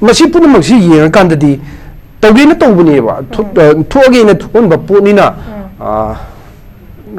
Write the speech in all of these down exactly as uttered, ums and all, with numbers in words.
ꯃꯁꯤ ꯄꯨꯝꯅꯃꯛꯁꯤ ꯌꯦꯡꯉꯀꯥꯟꯗꯗꯤ ꯇꯧꯒꯦꯅ ꯇꯧꯕꯅꯦꯕ, ꯊꯣꯛ-, ꯑ, ꯊꯣꯛꯑꯒꯦꯅ ꯊꯣꯛꯍꯟꯕ ꯄꯣꯠꯅꯤꯅ, ꯑ,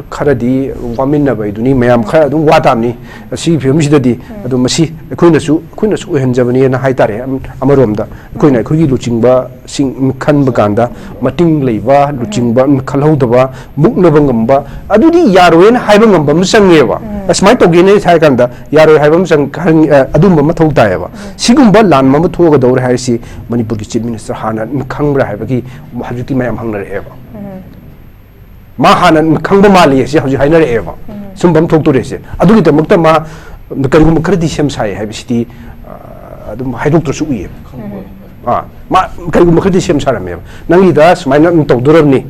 ꯈꯔꯗꯤ ꯋꯥꯃꯤꯟꯅꯕ ꯍꯥꯏꯗꯨꯅꯤ, ꯃꯌꯥꯝ ꯈꯔ ꯑꯗꯨꯝ ꯋꯥ ꯇꯥꯕꯅꯤ꯫ ꯑꯁꯤꯒꯤ ꯐꯤꯕꯝꯁꯤꯗꯗꯤ ꯑꯗꯨꯝ ꯃꯁꯤ ꯑꯩꯈꯣꯏꯅꯁꯨ, ꯑꯩꯈꯣꯏꯅꯁꯨ ꯑꯣꯏꯍꯟꯖꯕꯅꯦꯅ ꯍꯥꯏꯇꯥꯔꯦ꯫ ꯑꯃ-, ꯑꯃꯔꯣꯝꯗ ꯑꯩꯈꯣꯏꯅ ꯑꯩꯈꯣꯏꯒꯤ ꯂꯨꯆꯤꯡꯕꯁꯤꯡ ꯈꯟꯕ ꯀꯥꯟꯗ ꯃꯇꯤꯡ ꯂꯩꯕ ꯂꯨꯆꯤꯡꯕ ꯑꯃ ꯈꯜꯍꯧꯗꯕ, ꯃꯨꯛꯅꯕ ꯉꯝꯕ, ꯑꯗꯨꯗꯤ ꯌꯥꯔꯣꯏꯅ ꯍꯥꯏꯕ ꯉꯝꯕ ꯑꯃ ꯆꯪꯉꯦꯕ꯫ ꯑꯁꯨꯃꯥꯏꯅ ꯇꯧꯒꯦꯅ ꯍꯥꯏ ꯀꯥꯟꯗ ꯌꯥꯔꯣꯏ ꯍꯥꯏꯕ ꯑꯃ ꯆꯪ-, ꯈꯪ-, ꯑ, ꯑꯗꯨꯝꯕ ꯃꯊꯧ ꯇꯥꯏꯌꯦꯕ꯫ ꯁꯤꯒꯨꯝꯕ ꯂꯥꯟ ꯑꯃ ꯊꯣꯛꯑꯒꯗꯧꯔꯦ ꯍꯥꯏꯔꯤꯁꯤ ꯃꯅꯤꯄꯨꯔꯒꯤ Chief Minister ꯍꯥꯟꯅ ꯈꯪꯕ꯭ꯔꯥ ꯍꯥꯏꯕꯒꯤ ꯍꯧꯖꯤꯛꯇꯤ ꯃꯌꯥꯝ ꯍꯪꯅꯔꯛꯑꯦꯕ꯫ ꯃꯥ ꯍꯥꯟꯅ ꯈꯪꯕ ꯃꯥꯜꯂꯤ ꯁꯤ ꯍꯧꯖꯤꯛ ꯍꯥꯏꯅꯔꯛꯑꯦꯕ꯫ ꯁꯨꯝꯕ ꯑꯃ ꯊꯣꯛꯇꯣꯔꯦꯁꯦ꯫ ꯑꯗꯨꯒꯤꯗꯃꯛꯇ ꯃꯥ ꯀꯔꯤꯒꯨꯝꯕ ꯈꯔꯗꯤ ꯁꯦꯝ ꯁꯥꯏ ꯍꯥꯏꯕꯁꯤꯗꯤ, ꯑ, ꯑꯗꯨꯝ ꯍꯥꯏꯗꯣꯛꯇ꯭ꯔꯁꯨ ꯎꯏꯌꯦꯕ꯫ ꯑꯥ, ꯃꯥ ꯀꯔꯤꯒꯨꯝꯕ ꯈꯔꯗꯤ ꯁꯦꯝ ꯁꯥꯔꯝꯃꯦꯕ꯫ "ꯅꯪꯒꯤꯗ ꯁꯨꯃꯥꯏꯅ ꯑꯗꯨꯝ ꯇꯧꯗꯣꯔꯕꯅꯤ,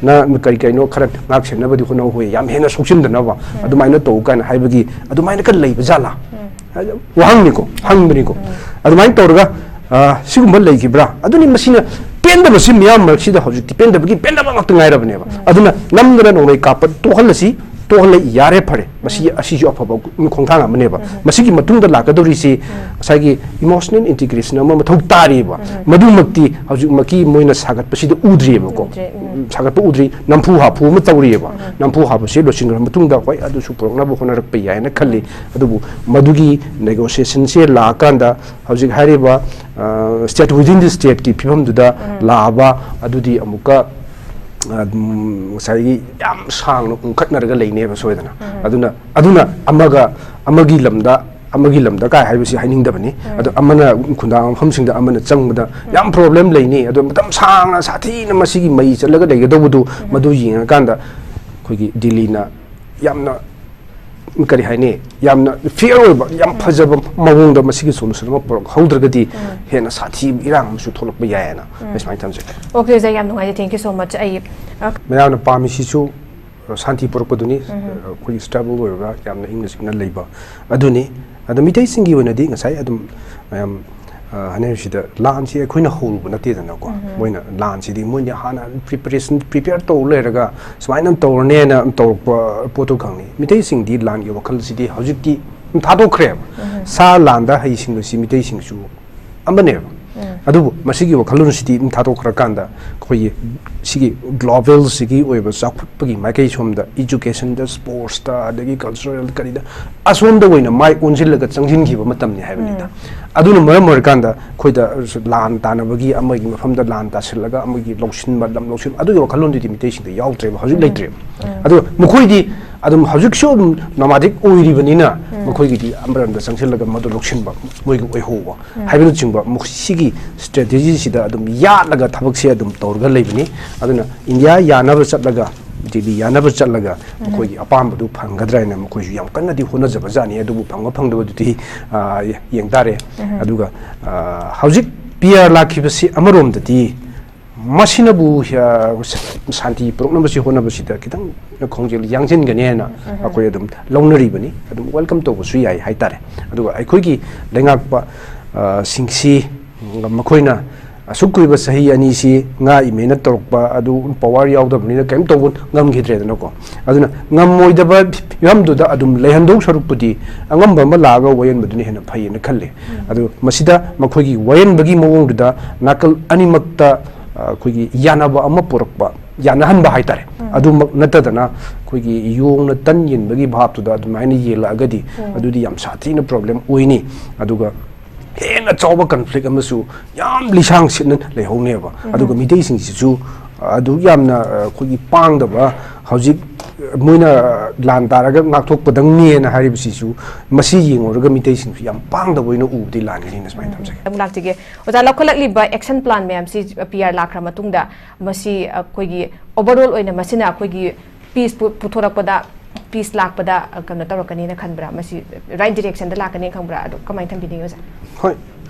ꯅꯪ ꯀꯔꯤ ꯀꯔꯤꯅꯣ ꯈꯔ ꯉꯥꯛ ꯁꯦꯟꯅꯕꯗꯤ ꯍꯣꯠꯅꯧ, ꯍꯣꯏ, ꯌꯥꯝ ꯍꯦꯟꯅ ꯁꯣꯛꯆꯤꯟꯗꯅꯕ ꯑꯗꯨꯃꯥꯏꯅ ꯇꯧ" ꯀꯥꯏꯅ ꯍꯥꯏꯕꯒꯤ ꯑꯗꯨꯃꯥꯏꯅ ꯈꯔ ꯂꯩꯕ ꯖꯥꯠꯂꯥ? ꯍꯥꯏꯗꯤ ꯋꯥꯍꯪꯅꯤꯀꯣ, ꯍꯪꯕꯅꯤꯀꯣ꯫ ꯑꯗꯨꯃꯥꯏꯅ ꯇꯧꯔꯒ, ꯑ, ꯁꯤꯒꯨꯝꯕ ꯂꯩꯈꯤꯕ꯭ꯔꯥ? ꯑꯗꯨꯅꯤ, ꯃꯁꯤꯅ ꯄꯦꯟꯗꯕꯁꯤ ꯃꯤꯌꯥꯝ ꯃꯔꯛꯁꯤꯗ ꯍꯧꯖꯤꯛꯇꯤ ꯄꯦꯟꯗꯕꯒꯤ ꯄꯦꯟꯗꯕ ꯉꯥꯛꯇ ꯉꯥꯏꯔꯕꯅꯦꯕ꯫ ꯑꯗꯨꯅ ꯅꯝꯗꯅ ꯅꯣꯡꯃꯩ ꯀꯥꯞꯄ ꯇꯣꯛꯍꯜꯂꯁꯤ, ꯇꯣꯛꯍꯜꯂ ꯌꯥꯔꯦ, ꯐꯔꯦ꯫ ꯃꯁꯤ, ꯑꯁꯤꯁꯨ ꯑꯐꯕ ꯈꯣꯡꯊꯥꯡ ꯑꯃꯅꯦꯕ꯫ ꯃꯁꯤꯒꯤ ꯃꯇꯨꯡꯗ ꯂꯥꯛꯀꯗꯧꯔꯤꯁꯤ ꯉꯁꯥꯏꯒꯤ emotional integration ꯑꯃ ꯃꯊꯧ ꯇꯥꯔꯤꯕ꯫ ꯃꯗꯨꯃꯛꯇꯤ ꯍꯧꯖꯤꯛꯃꯛꯀꯤ ꯃꯣꯏꯅ ꯁꯥꯒꯠꯄꯁꯤꯗ ꯎꯗ꯭ꯔꯤꯕꯀꯣ꯫ ꯎꯗ꯭ꯔꯦ, ꯎꯝ꯫ ꯁꯥꯒꯠꯄ ꯎꯗ꯭ꯔꯤ, ꯅꯝꯐꯨ ꯍꯥꯐꯨ ꯑꯃ ꯇꯧꯔꯤꯑꯕ꯫ ꯅꯝꯐꯨ ꯍꯥꯐꯨꯁꯦ ꯂꯣꯏꯁꯤꯟꯈ꯭ꯔ ꯃꯇꯨꯡꯗ, ꯍꯣꯏ, ꯑꯗꯨꯁꯨ ꯄꯨꯔꯛꯅꯕ ꯍꯣꯠꯅꯔꯛꯄ ꯌꯥꯏꯅ ꯈꯜꯂꯤ꯫ ꯑꯗꯨꯕꯨ ꯃꯗꯨꯒꯤ negotiationꯁꯦ ꯂꯥꯛꯑꯀꯥꯟꯗ ꯍꯧꯖꯤꯛ ꯍꯥꯏꯔꯤꯕ, ꯑ, state within the stateꯀꯤ ꯐꯤꯕꯝꯗꯨꯗ ꯂꯥꯛꯑꯕ ꯑꯗꯨꯗꯤ ꯑꯃꯨꯛꯀ, ꯑꯗꯨꯝ, ꯉꯁꯥꯏꯒꯤ ꯌꯥꯝ ꯁꯥꯡꯅ ꯎꯪꯈꯠꯅꯔꯒ ꯂꯩꯅꯦꯕ ꯁꯣꯏꯗꯅ꯫ ꯑꯗꯨꯅ, ꯑꯗꯨꯅ ꯑꯃꯒ, ꯑꯃꯒꯤ ꯂꯝꯗ, ꯑꯃꯒꯤ ꯂꯝꯗ ꯀꯥꯏ ꯍꯥꯏꯕꯁꯤ ꯍꯥꯏꯅꯤꯡꯗꯕꯅꯤ꯫ ꯑꯗꯣ ꯑꯃꯅ ꯈꯨꯟꯗꯥꯡ ꯃꯐꯝꯁꯤꯡꯗ ꯑꯃꯅ ꯆꯪꯕꯗ ꯌꯥꯝ problem ꯂꯩꯅꯤ꯫ ꯑꯗꯣ ꯃꯇꯝ ꯁꯥꯡꯅ ꯁꯥꯊꯤꯅ ꯃꯁꯤꯒꯤ ꯃꯩ ꯆꯠꯂꯒ ꯂꯩꯒꯗꯧꯕꯗꯨ, ꯃꯗꯨ ꯌꯦꯡꯉꯀꯥꯟꯗ ꯑꯩꯈꯣꯏꯒꯤ ꯗꯤꯜꯂꯤꯅ ꯌꯥꯝꯅ, ꯀꯔꯤ ꯍꯥꯏꯅꯤ, ꯌꯥꯝꯅ fair ꯑꯣꯏꯕ, ꯌꯥꯝ ꯐꯖꯕ ꯃꯑꯣꯡꯗ ꯃꯁꯤꯒꯤ solution ꯑꯃ ꯄꯨꯔꯛꯍꯧꯗ꯭ꯔꯒꯗꯤ ꯍꯦꯟꯅ ꯁꯥꯊꯤꯕ ꯏꯔꯥꯡ ꯑꯃꯁꯨ ꯊꯣꯛꯂꯛꯄ ꯌꯥꯏꯌꯦꯅ ꯑꯩ ꯁꯨꯃꯥꯏꯅ ꯊꯝꯖꯒꯦ꯫ Okay, ꯑꯣꯖꯥ, ꯌꯥꯝ ꯅꯨꯡꯉꯥꯏꯖꯩ꯫ Thank you so much꯫ ꯑꯩ, ꯑ, ꯃꯌꯥꯝꯅ ꯄꯥꯝꯃꯤꯁꯤꯁꯨ ꯁꯥꯟꯇꯤ ꯄꯨꯔꯛꯄꯗꯨꯅꯤ꯫ ꯑꯩꯈꯣꯏꯒꯤ stable ꯑꯣꯏꯔꯒ ꯌꯥꯝꯅ ꯏꯪꯅ ꯆꯤꯛꯅ ꯂꯩꯕ ꯑꯗꯨꯅꯤ꯫ ꯑꯗꯣ ꯃꯤꯇꯩꯁꯤꯡꯒꯤ ꯑꯣꯏꯅꯗꯤ ꯉꯁꯥꯏ ꯑꯗꯨꯝ ꯃꯌꯥꯝ, ꯑ, ꯍꯥꯏꯅꯔꯤꯁꯤꯗ ꯂꯥꯟꯁꯤ ꯑꯩꯈꯣꯏꯅ ꯍꯧꯔꯨꯕ ꯅꯠꯇꯦꯗꯅꯀꯣ꯫ ꯃꯣꯏꯅ ꯂꯥꯟꯁꯤꯗꯤ ꯃꯣꯏꯅ ꯍꯥꯟꯅ preparation, prepare ꯇꯧ ꯂꯩꯔꯒ ꯁꯨꯃꯥꯏꯅ ꯇꯧꯔꯅꯦꯅ ꯇꯧꯔꯛꯄ ꯄꯣꯠꯇꯨ ꯈꯛꯅꯤ꯫ ꯃꯤꯇꯩꯁꯤꯡꯗꯤ ꯂꯥꯟꯒꯤ ꯋꯥꯈꯜꯁꯤꯗꯤ ꯍꯧꯖꯤꯛꯇꯤ ꯊꯥꯗꯣꯛꯈ꯭ꯔꯦꯕ꯫ ꯁꯥ ꯂꯥꯟꯗ ꯍꯩꯁꯤꯡꯕꯁꯤ ꯃꯤꯇꯩꯁꯤꯡꯁꯨ ꯑꯃꯅꯦꯕ꯫ ꯑꯗꯨꯕꯨ ꯃꯁꯤꯒꯤ ꯋꯥꯈꯜꯂꯣꯟꯁꯤꯗꯤ ꯑꯗꯨꯝ ꯊꯥꯗꯣꯛꯈ꯭ꯔꯀꯥꯟꯗ ꯑꯩꯈꯣꯏꯒꯤ ꯁꯤꯒꯤ ꯒ꯭ꯂꯣꯕꯦꯜꯁꯤꯒꯤ ꯑꯣꯏꯕ ꯆꯥꯎꯈꯠꯄꯒꯤ ꯃꯥꯏꯀꯩ ꯁꯣꯝꯗ, ꯏꯖꯨꯀꯦꯁꯟꯗ, ꯁ꯭ꯄꯣꯔꯠꯁꯇ, ꯑꯗꯒꯤ ꯀꯜꯆꯔꯦꯜ ꯀꯔꯤꯗ, ꯑꯁꯣꯝꯗ ꯑꯣꯏꯅ ꯃꯥꯏ ꯑꯣꯟꯁꯤꯜꯂꯒ ꯆꯪꯁꯤꯟꯈꯤꯕ ꯃꯇꯝꯅꯤ ꯍꯥꯏꯕꯅꯤꯗ꯫ ꯑꯗꯨꯅ ꯃꯔꯝ ꯑꯣꯏꯔꯀꯥꯟꯗ ꯑꯩꯈꯣꯏꯗ ꯂꯥꯟ ꯇꯥꯅꯕꯒꯤ, ꯑꯃꯒꯤ ꯃꯐꯝꯗ ꯂꯥꯟ ꯇꯥꯁꯤꯜꯂꯒ ꯑꯃꯒꯤ ꯂꯧꯁꯤꯟꯕ, ꯂꯝ ꯂꯧꯁꯤꯟꯕ, ꯑꯗꯨꯒꯤ ꯋꯥꯈꯜꯂꯣꯟꯗꯨꯗꯤ ꯃꯤꯇꯩꯁꯤꯡꯗ ꯌꯥꯎꯗ꯭ꯔꯦꯕ, ꯍꯧꯖꯤꯛ ꯂꯩꯇ꯭ꯔꯦꯕ꯫ ꯑꯗꯨꯒ ꯃꯈꯣꯏꯗꯤ ꯑꯗꯨꯝ ꯍꯧꯖꯤꯛꯁꯨ ꯑꯗꯨꯝ ꯅꯣꯃꯥꯗꯤꯛ ꯑꯣꯏꯔꯤꯕꯅꯤꯅ, ꯃꯈꯣꯏꯒꯤꯗꯤ ꯑꯃꯔꯣꯝꯗ ꯆꯪꯁꯤꯜꯂꯒ ꯃꯗꯨ ꯂꯧꯁꯤꯟꯕ, ꯃꯣꯏꯒꯤ ꯑꯣꯏꯍꯧꯕ ꯍꯥꯏꯕꯅꯆꯤꯡꯕ, ꯃꯈꯣꯏ ꯁꯤꯒꯤ ꯁ꯭ꯇ꯭ꯔꯦꯇꯦꯖꯤꯁꯤꯗ ꯑꯗꯨꯝ ꯌꯥꯠꯂꯒ ꯊꯕꯛꯁꯦ ꯑꯗꯨꯝ ꯇꯧꯔꯒ ꯂꯩꯕꯅꯤ꯫ ꯑꯗꯨꯅ ꯏꯟꯗꯤꯌꯥ ꯌꯥꯅꯕ ꯆꯠꯂꯒ, ꯗꯤꯜꯂꯤ ꯌꯥꯅꯕ ꯆꯠꯂꯒ ꯃꯈꯣꯏꯒꯤ ꯑꯄꯥꯝꯕꯗꯨ ꯐꯪꯒꯗ꯭ꯔꯥ ꯍꯥꯏꯅ ꯃꯈꯣꯏꯁꯨ ꯌꯥꯝ ꯀꯟꯅꯗꯤ ꯍꯣꯠꯅꯖꯕꯖꯥꯠꯅꯤ꯫ ꯑꯗꯨꯕꯨ ꯐꯪꯕ ꯐꯪꯗꯕꯗꯨꯗꯤ, ꯑ, ꯌꯦꯡ ꯇꯥꯔꯦ꯫ ꯑꯗꯨꯒ, ꯑ, ꯍꯧꯖꯤꯛ ꯄꯤ ꯑꯥꯔ ꯂꯥꯛꯈꯤꯕꯁꯤ ꯑꯃꯔꯣꯝꯗꯗꯤ ꯃꯁꯤꯅꯕꯨ, ꯑ, ꯁꯥꯟꯇꯤ ꯄꯨꯔꯛꯅꯕꯁꯤ ꯍꯣꯠꯅꯕꯁꯤꯗ ꯈꯤꯇꯪ ꯈꯣꯡꯖꯦꯜ ꯌꯥꯡꯁꯤꯟꯒꯅꯤ ꯍꯥꯏꯅ ꯑꯩꯈꯣꯏ ꯑꯗꯨꯝ ꯂꯧꯅꯔꯤꯕꯅꯤ꯫ ꯑꯗꯨꯝ ꯋꯦꯜꯀꯝ ꯇꯧꯕꯁꯨ ꯌꯥꯏ ꯍꯥꯏꯇꯥꯔꯦ꯫ ꯑꯗꯨꯒ ꯑꯩꯈꯣꯏꯒꯤ ꯂꯩꯉꯥꯛꯄ, ꯑ, ꯁꯤꯡꯁꯤ ꯃꯈꯣꯏꯅ ꯑꯁꯨꯛ ꯀꯨꯏꯕ ꯆꯍꯤ ꯑꯅꯤꯁꯤ ꯉꯥ ꯏꯃꯦꯅ ꯇꯧꯔꯛꯄ ꯑꯗꯨ ꯄꯋꯥꯔ ꯌꯥꯎꯗꯕꯅꯤꯅ ꯀꯔꯤꯝ ꯇꯧꯕ ꯉꯝꯈꯤꯗ꯭ꯔꯦꯗꯅꯀꯣ꯫ ꯑꯗꯨꯅ ꯉꯝꯃꯣꯏꯗꯕ ꯐꯤꯕꯝꯗꯨꯗ ꯑꯗꯨꯝ ꯂꯩꯍꯟꯗꯧ ꯁꯔꯨꯛꯄꯨꯗꯤ ꯑꯉꯝꯕ ꯑꯃ ꯂꯥꯛꯑꯒ ꯋꯥꯌꯦꯟꯕꯗꯨꯅ ꯍꯦꯟꯅ ꯐꯩꯌꯦꯅ ꯈꯜꯂꯤ꯫ ꯑꯗꯨ ꯃꯁꯤꯗ ꯃꯈꯣꯏꯒꯤ ꯋꯥꯌꯦꯟꯕꯒꯤ ꯃꯑꯣꯡꯗꯨꯗ ꯅꯥꯀꯜ ꯑꯅꯤꯃꯛꯇ, ꯑ, ꯑꯩꯈꯣꯏꯒꯤ ꯌꯥꯅꯕ ꯑꯃ ꯄꯨꯔꯛꯄ, ꯌꯥꯅꯍꯟꯕ ꯍꯥꯏꯇꯥꯔꯦ꯫ ꯑꯗꯨꯃꯛ ꯅꯠꯇꯗꯅ ꯑꯩꯈꯣꯏꯒꯤ ꯌꯣꯡꯅ ꯇꯟ ꯌꯦꯟꯕꯒꯤ ꯚꯥꯞꯇꯨꯗ ꯑꯗꯨꯃꯥꯏꯅ ꯌꯦꯜꯂꯛꯑꯒꯗꯤ ꯑꯗꯨꯗꯤ ꯌꯥꯝ ꯁꯥꯊꯤꯅ ꯄ꯭ꯔꯣꯕ꯭ꯂꯦꯝ ꯑꯣꯏꯅꯤ꯫ ꯑꯗꯨꯒ ꯍꯦꯟꯅ ꯆꯥꯎꯕ ꯀꯟꯐ꯭ꯂꯤꯛ ꯑꯃꯁꯨ ꯌꯥꯝ ꯂꯤꯁꯥꯡ ꯁꯤꯠꯅ ꯂꯩꯍꯧꯅꯦꯕ꯫ ꯑꯗꯨꯒ ꯃꯤꯇꯩꯁꯤꯡꯁꯤꯁꯨ ꯑꯗꯨꯛ ꯌꯥꯝꯅ, ꯑ, ꯑꯩꯈꯣꯏꯒꯤ ꯄꯥꯡꯗꯕ, ꯍꯧꯖꯤꯛ ꯃꯣꯏꯅ ꯂꯥꯟ ꯇꯥꯔꯒ ꯉꯥꯛꯊꯣꯛꯄꯗꯪꯅꯦꯅ ꯍꯥꯏꯔꯤꯕꯁꯤꯁꯨ, ꯃꯁꯤ ꯌꯦꯡꯉꯨꯔꯒ ꯃꯤꯇꯩꯁꯤꯡꯁꯨ ꯌꯥꯝ ꯄꯥꯡꯗꯕ ꯑꯣꯏꯅ ꯎꯕꯗꯤ ꯂꯥꯟꯒꯅꯤꯅ ꯁꯨꯃꯥꯏꯅ ꯊꯝꯖꯒꯦ꯫ ꯑꯃꯨꯛ ꯂꯥꯛꯆꯒꯦ꯫ ꯑꯣꯖꯥ, ꯂꯧꯈꯠꯂꯛꯂꯤꯕ ꯑꯦꯛꯁꯟ ꯄ꯭ꯂꯥꯟ ꯃꯌꯥꯝꯁꯤ ꯄꯤ ꯑꯥꯔ ꯂꯥꯛꯈ꯭ꯔ ꯃꯇꯨꯡꯗ ꯃꯁꯤ ꯑꯩꯈꯣꯏꯒꯤ ꯑꯣꯚꯔꯑꯣꯜ ꯑꯣꯏꯅ ꯃꯁꯤꯅ ꯑꯩꯈꯣꯏꯒꯤ ꯄꯤꯁ ꯄꯨ-, ꯄꯨꯊꯣꯔꯛꯄꯗ, ꯄꯤꯁ ꯂꯥꯛꯄꯗ, ꯑ, ꯀꯩꯅꯣ ꯇꯧꯔꯛꯀꯅꯤꯅ ꯈꯟꯕ꯭ꯔꯥ? ꯃꯁꯤ ꯔꯥꯏꯠ ꯗꯤꯔꯦꯛꯁꯟꯗ ꯂꯥꯛꯀꯅꯤ ꯈꯟꯕ꯭ꯔꯥ? ꯑꯗꯣ ꯀꯃꯥꯏꯅ ꯊꯝꯕꯤꯅꯤꯡꯉꯤ, ꯑꯣꯖꯥ? ꯍꯣꯏ,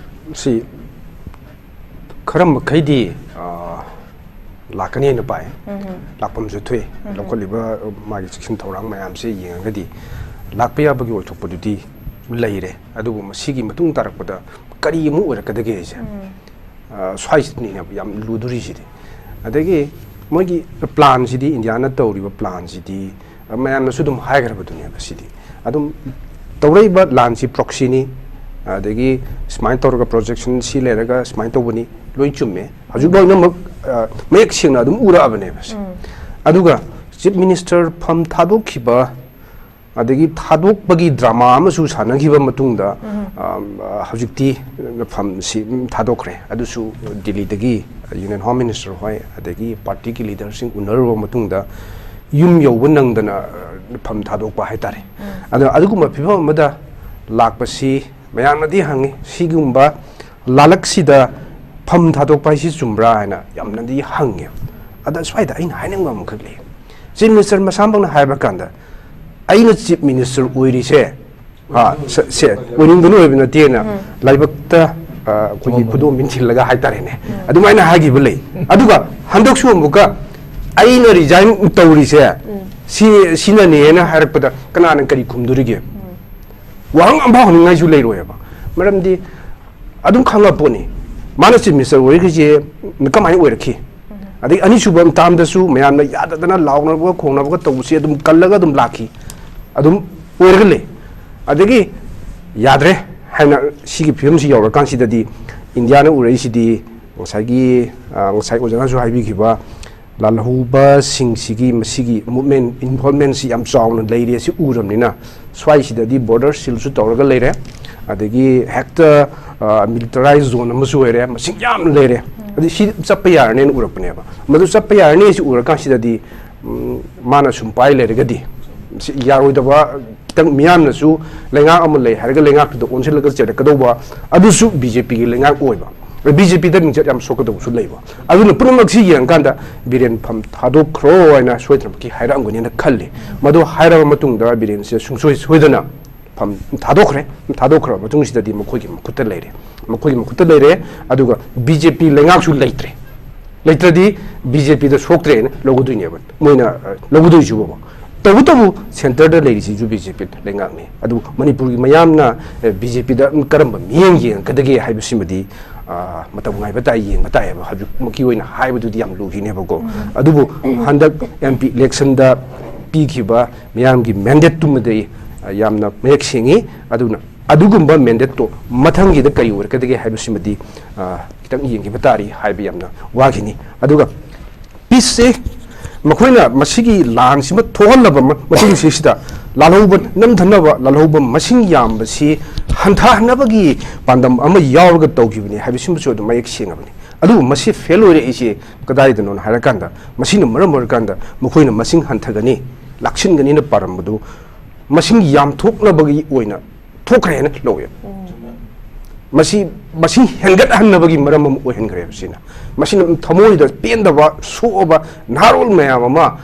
ꯁꯤ ꯈꯔ ꯃꯈꯩꯗꯤ, ꯑ, ꯂꯥꯛꯀꯅꯤ ꯍꯥꯏꯅ ꯄꯥꯏ꯫ ꯂꯥꯛꯐꯝꯁꯨ ꯊꯣꯛꯏ꯫ ꯂꯧꯈꯠꯂꯤꯕ, ꯑ, ꯃꯥꯒꯤ ꯆꯦꯛꯁꯤꯟ ꯊꯧꯔꯥꯡ ꯃꯌꯥꯝꯁꯦ ꯌꯦꯡꯉꯒꯗꯤ ꯂꯥꯛꯄ ꯌꯥꯕꯒꯤ ꯑꯣꯏꯊꯣꯛꯄꯗꯨꯗꯤ ꯂꯩꯔꯦ꯫ ꯑꯗꯨꯕꯨ ꯃꯁꯤꯒꯤ ꯃꯇꯨꯡ ꯇꯥꯔꯛꯄꯗ ꯀꯔꯤ ꯑꯃꯨꯛ ꯑꯣꯏꯔꯛꯀꯗꯒꯦ ꯍꯥꯏꯁꯦ? ꯑ, ꯁ꯭ꯋꯥꯏꯁꯤꯗꯅꯤꯅꯦ ꯌꯥꯝ ꯂꯨꯗꯣꯔꯤꯁꯤꯗꯤ꯫ ꯑꯗꯒꯤ ꯃꯣꯏꯒꯤ ꯄ꯭ꯂꯥꯟꯁꯤꯗꯤ, ꯏꯟꯗꯤꯌꯥꯅ ꯇꯧꯔꯤꯕ ꯄ꯭ꯂꯥꯟꯁꯤꯗꯤ, ꯑ, ꯃꯌꯥꯝꯅꯁꯨ ꯑꯗꯨꯝ ꯍꯥꯏꯈ꯭ꯔꯕꯗꯨꯅꯦꯕ꯫ ꯁꯤꯗꯤ ꯑꯗꯨꯝ ꯇꯧꯔꯛꯏꯕ ꯂꯥꯟꯁꯤ ꯄ꯭ꯔꯣꯛꯁꯤꯅꯤ, ꯑꯗꯒꯤ ꯁꯨꯃꯥꯏꯅ ꯇꯧꯔꯒ projection ꯁꯤ ꯂꯩꯔꯒ ꯁꯨꯃꯥꯏꯅ ꯇꯧꯕꯅꯤ, ꯂꯣꯏ ꯆꯨꯝꯃꯦ꯫ ꯍꯧꯖꯤꯛ ꯂꯣꯏꯅꯃꯛ, ꯑ, ꯃꯌꯦꯛ ꯁꯦꯡꯅ ꯑꯗꯨꯝ ꯎꯔꯛꯑꯕꯅꯦꯕ ꯁꯦ꯫ ꯑꯗꯨꯒ Chief Minister ꯐꯝ ꯊꯥꯗꯣꯛꯈꯤꯕ, ꯑꯗꯒꯤ ꯊꯥꯗꯣꯛꯄꯒꯤ drama ꯑꯃꯁꯨ ꯁꯥꯟꯅꯈꯤꯕ ꯃꯇꯨꯡꯗ, ꯑ, ꯍꯧꯖꯤꯛꯇꯤ ꯐꯝꯁꯤ ꯊꯥꯗꯣꯛꯈ꯭ꯔꯦ꯫ ꯑꯗꯨꯁꯨ ꯗꯤꯜꯂꯤꯗꯒꯤ Union Home Minister ꯍꯣꯏ, ꯑꯗꯒꯤ party ꯒꯤ leader ꯁꯤꯡ ꯎꯅꯔꯨꯔꯕ ꯃꯇꯨꯡꯗ ꯌꯨꯝ ꯌꯧꯕ ꯅꯪꯗꯅ, ꯑ, ꯐꯝ ꯊꯥꯗꯣꯛꯄ ꯍꯥꯏꯇꯥꯔꯦ꯫ ꯑꯗꯣ ꯑꯗꯨꯒꯨꯝꯕ ꯐꯤꯕꯝ ꯑꯃꯗ ꯂꯥꯛꯄꯁꯤ ꯃꯌꯥꯝꯅꯗꯤ ꯍꯪꯉꯤ, ꯁꯤꯒꯨꯝꯕ ꯂꯥꯂꯛꯁꯤꯗ ꯐꯝ ꯊꯥꯗꯣꯛꯄ ꯍꯥꯏꯁꯤ ꯆꯨꯝꯕ꯭ꯔꯥ ꯍꯥꯏꯅ ꯌꯥꯝꯅꯗꯤ ꯍꯪꯉꯦ꯫ ꯑꯗ ꯁ꯭ꯋꯥꯏꯗ ꯑꯩꯅ ꯍꯥꯏꯅꯤꯡꯕ ꯑꯃꯈꯛ ꯂꯩ꯫ Chief Minister ꯃꯁꯥꯃꯛꯅ ꯍꯥꯏꯕ ꯀꯥꯟꯗ, "ꯑꯩꯅ Chief Minister ꯑꯣꯏꯔꯤꯁꯦ, ꯑ, ꯁ-, ꯁꯦ, ꯑꯣꯏꯅꯤꯡꯗꯅ ꯑꯣꯏꯕ ꯅꯠꯇꯦꯅ ꯂꯥꯏꯕꯛꯇ, ꯑ, ꯑꯩꯈꯣꯏꯒꯤ ꯈꯨꯗꯣꯝꯕꯤꯅ ꯊꯤꯜꯂꯒ ꯍꯥꯏꯇꯥꯔꯦꯅꯦ", ꯑꯗꯨꯃꯥꯏꯅ ꯍꯥꯏꯈꯤꯕ ꯂꯩ꯫ ꯑꯗꯨꯒ ꯍꯟꯗꯛꯁꯨ ꯑꯃꯨꯛꯀ "ꯑꯩꯅ resign ꯇꯧꯔꯤꯁꯦ ꯁꯤ, ꯁꯤꯅꯅꯦꯅ" ꯍꯥꯏꯔꯛꯄꯗ ꯀꯅꯥꯅ ꯀꯔꯤ ꯈꯨꯝꯗꯣꯔꯤꯒꯦ? ꯋꯥꯍꯪ ꯑꯃꯐꯥꯎ ꯍꯪꯅꯤꯡꯉꯥꯏꯁꯨ ꯂꯩꯔꯣꯏꯕ꯫ ꯃꯔꯝꯗꯤ ꯑꯗꯨꯝ ꯈꯪꯉ ꯄꯣꯠꯅꯤ, ꯃꯥꯅ Chief Minister ꯑꯣꯏꯔꯤꯁꯦ ꯀꯃꯥꯏꯅ ꯑꯣꯏꯔꯛꯈꯤ? ꯑꯗꯩ ꯑꯅꯤꯁꯨꯕ term ꯗꯁꯨ ꯃꯌꯥꯝꯅ ꯌꯥꯗꯗꯅ ꯂꯥꯎꯅꯕꯒ ꯈꯣꯡꯅꯕꯒ ꯇꯧꯕꯁꯤ ꯑꯗꯨꯝ ꯀꯜꯂꯒ ꯑꯗꯨꯝ ꯂꯥꯛꯈꯤ, ꯑꯗꯨꯝ ꯑꯣꯏꯔꯒ ꯂꯩ꯫ ꯑꯗꯒꯤ ꯌꯥꯗ꯭ꯔꯦ ꯍꯥꯏꯅ ꯁꯤꯒꯤ ꯐꯤꯕꯝꯁꯤ ꯌꯧꯔꯀꯥꯟꯁꯤꯗꯗꯤ ꯏꯟꯗꯤꯌꯥꯅ ꯎꯔꯛꯏꯁꯤꯗꯤ ꯉꯁꯥꯏꯒꯤ, ꯑ, ꯉꯁꯥꯏ ꯑꯣꯖꯥꯅꯁꯨ ꯍꯥꯏꯕꯤꯈꯤꯕ, ꯂꯥꯜꯍꯧꯕꯁꯤꯡꯁꯤꯒꯤ ꯃꯁꯤꯒꯤ movement involvement ꯁꯤ ꯌꯥꯝ ꯆꯥꯎꯅ ꯂꯩꯔꯤ꯫ ꯑꯁꯤ ꯎꯔꯕꯅꯤꯅ ꯁ꯭ꯋꯥꯏꯁꯤꯗꯗꯤ border seal ꯁꯨ ꯇꯧꯔꯒ ꯂꯩꯔꯦ, ꯑꯗꯒꯤ ꯍꯦꯛꯇ, ꯑ, militarized zone ꯑꯃꯁꯨ ꯑꯣꯏꯔꯦ, ꯃꯁꯤꯡ ꯌꯥꯝꯅ ꯂꯩꯔꯦ꯫ ꯑꯗꯩ ꯁꯤ ꯆꯠꯄ ꯌꯥꯔꯅꯦꯅ ꯎꯔꯛꯄꯅꯦꯕ꯫ ꯃꯗꯨ ꯆꯠꯄ ꯌꯥꯔꯅꯤ ꯁꯤ ꯎꯔꯀꯥꯟꯁꯤꯗꯗꯤ, ꯎꯝ, ꯃꯥꯅ ꯁꯨꯝ ꯄꯥꯏ ꯂꯩꯔꯒꯗꯤ ꯁꯤ ꯌꯥꯔꯣꯏꯗꯕ, ꯈꯤꯇꯪ ꯃꯤꯌꯥꯝꯅꯁꯨ ꯂꯩꯉꯥꯛ ꯑꯃ ꯂꯩ ꯍꯥꯏꯔꯒ ꯂꯩꯉꯥꯛꯇꯨꯗ ꯑꯣꯟꯁꯤꯜꯂꯒ ꯆꯦꯜꯂꯛꯀꯗꯧꯕ, ꯑꯗꯨꯁꯨ ꯕꯤ ꯖꯦ ꯄꯤꯒꯤ ꯂꯩꯉꯥꯛ ꯑꯣꯏꯕ꯫ ꯕꯤ ꯖꯦ ꯄꯤꯗ ꯃꯤꯡꯆꯠ ꯌꯥꯝ ꯁꯣꯛꯀꯗꯧꯕꯁꯨ ꯂꯩꯕ꯫ ꯑꯗꯨꯅ ꯄꯨꯝꯅꯃꯛꯁꯤ ꯌꯦꯡꯉꯀꯥꯟꯗ ꯕꯤꯔꯦꯟ ꯐꯝ ꯊꯥꯗꯣꯛꯈ꯭ꯔꯣ ꯍꯥꯏꯅ ꯁꯣꯏꯗꯅꯃꯛꯀꯤ ꯍꯥꯏꯔꯛꯑꯝꯒꯅꯤꯅ ꯈꯜꯂꯤ꯫ ꯃꯗꯨ ꯍꯥꯏꯔꯕ ꯃꯇꯨꯡꯗ ꯕꯤꯔꯦꯟꯁꯦ ꯁꯨꯡꯁꯣꯏ ꯁꯣꯏꯗꯅ ꯐꯝ ꯊꯥꯗꯣꯛꯈ꯭ꯔꯦ꯫ ꯊꯥꯗꯣꯛꯈ꯭ꯔꯕ ꯃꯇꯨꯡꯁꯤꯗꯗꯤ ꯃꯈꯣꯏꯒꯤ ꯃꯈꯨꯠꯇ ꯂꯩꯔꯦ꯫ ꯃꯈꯣꯏꯒꯤ ꯃꯈꯨꯠꯇ ꯂꯩꯔꯦ꯫ ꯑꯗꯨꯒ ꯕꯤ ꯖꯦ ꯄꯤ ꯂꯩꯉꯥꯛꯁꯨ ꯂꯩꯇ꯭ꯔꯦ꯫ ꯂꯩꯇ꯭ꯔꯗꯤ ꯕꯤ ꯖꯦ ꯄꯤꯗ ꯁꯣꯛꯇ꯭ꯔꯦꯅ ꯂꯧꯒꯗꯣꯏꯅꯦꯕ꯫ ꯃꯣꯏꯅ, ꯑ, ꯂꯧꯒꯗꯣꯏꯁꯤꯕꯣꯕ꯫ ꯇꯧꯕꯇꯕꯨ centre ꯗ ꯂꯩꯔꯤꯁꯤꯁꯨ ꯕꯤ ꯖꯦ ꯄꯤ ꯂꯩꯉꯥꯛꯅꯤ꯫ ꯑꯗꯨꯕꯨ ꯃꯅꯤꯄꯨꯔꯒꯤ ꯃꯤꯌꯥꯝꯅ, ꯑ, ꯕꯤ ꯖꯦ ꯄꯤꯗ ꯀꯔꯝꯕ ꯃꯤꯠꯌꯦꯡ ꯌꯦꯡꯉꯛꯀꯗꯒꯦ ꯍꯥꯏꯕꯁꯤꯃꯗꯤ, ꯑ, ꯃꯇꯝ ꯉꯥꯏꯕ ꯇꯥꯏ, ꯌꯦꯡꯕ ꯇꯥꯏꯌꯦꯕ꯫ ꯍꯧꯖꯤꯛꯃꯛꯀꯤ ꯑꯣꯏꯅ ꯍꯥꯏꯕꯗꯨꯗꯤ ꯌꯥꯝ ꯂꯨꯈꯤꯅꯦꯕꯀꯣ꯫ ꯑꯗꯨꯕꯨ ꯍꯟꯗꯛ ꯑꯦꯝ ꯄꯤ election ꯗ ꯄꯤꯈꯤꯕ ꯃꯤꯌꯥꯝꯒꯤ mandate ꯇꯨꯃꯗꯤ, ꯑ, ꯌꯥꯝꯅ ꯃꯌꯦꯛ ꯁꯦꯡꯉꯤ꯫ ꯑꯗꯨꯅ ꯑꯗꯨꯒꯨꯝꯕ ꯃꯦꯟꯗꯦꯠꯇꯣ ꯃꯊꯪꯒꯤꯗ ꯀꯔꯤ ꯑꯣꯏꯔꯛꯀꯗꯒꯦ ꯍꯥꯏꯕꯁꯤꯃꯗꯤ, ꯑ, ꯈꯤꯇꯪ ꯌꯦꯡꯈꯤꯕ ꯇꯥꯔꯤ ꯍꯥꯏꯕ ꯌꯥꯝꯅ ꯋꯥꯈꯤꯅꯤ꯫ ꯑꯗꯨꯒ ꯄꯤꯁꯁꯦ ꯃꯈꯣꯏꯅ ꯃꯁꯤꯒꯤ ꯂꯥꯟꯁꯤꯃ ꯊꯣꯛꯍꯜꯂꯕ ꯃ-, ꯃꯇꯨꯡꯁꯤꯗ ꯂꯥꯜꯍꯧꯕ ꯅꯝꯊꯅꯕ, ꯂꯥꯜꯍꯧꯕ ꯃꯁꯤꯡ ꯌꯥꯝꯕꯁꯤ ꯍꯟꯊꯍꯟꯅꯕꯒꯤ ꯄꯥꯟꯗꯝ ꯑꯃ ꯌꯥꯎꯔꯒ ꯇꯧꯈꯤꯕꯅꯤ ꯍꯥꯏꯕꯁꯤꯃꯁꯨ ꯑꯗꯨꯝ ꯃꯌꯦꯛ ꯁꯦꯡꯉꯕꯅꯤ꯫ ꯑꯗꯨꯕꯨ ꯃꯁꯤ ꯐꯦꯜ ꯑꯣꯏꯔꯛꯏꯁꯦ ꯀꯗꯥꯏꯗꯅꯣ ꯍꯥꯏꯔꯀꯥꯟꯗ, ꯃꯁꯤꯅ ꯃꯔꯝ ꯑꯣꯏꯔꯀꯥꯟꯗ ꯃꯈꯣꯏꯅ ꯃꯁꯤꯡ ꯍꯟꯊꯒꯅꯤ, ꯂꯥꯛꯁꯤꯟꯒꯅꯤꯅ ꯄꯥꯔꯝꯕꯗꯨ ꯃꯁꯤꯡ ꯌꯥꯝꯊꯣꯛꯅꯕꯒꯤ ꯑꯣꯏꯅ ꯊꯣꯛꯈ꯭ꯔꯦꯅ ꯂꯧꯋꯦ꯫ ꯃꯁꯤ, ꯃꯁꯤꯡ ꯍꯦꯟꯒꯠꯍꯟꯅꯕꯒꯤ ꯃꯔꯝ ꯑꯃ ꯑꯣꯏꯍꯟꯈ꯭ꯔꯦꯕ ꯁꯤꯅ꯫ ꯃꯁꯤꯅ ꯊꯃꯣꯏꯗ ꯄꯦꯟꯗꯕ, ꯁꯣꯛꯑꯕ ꯅꯍꯥꯔꯣꯜ ꯃꯌꯥꯝ ꯑꯃ,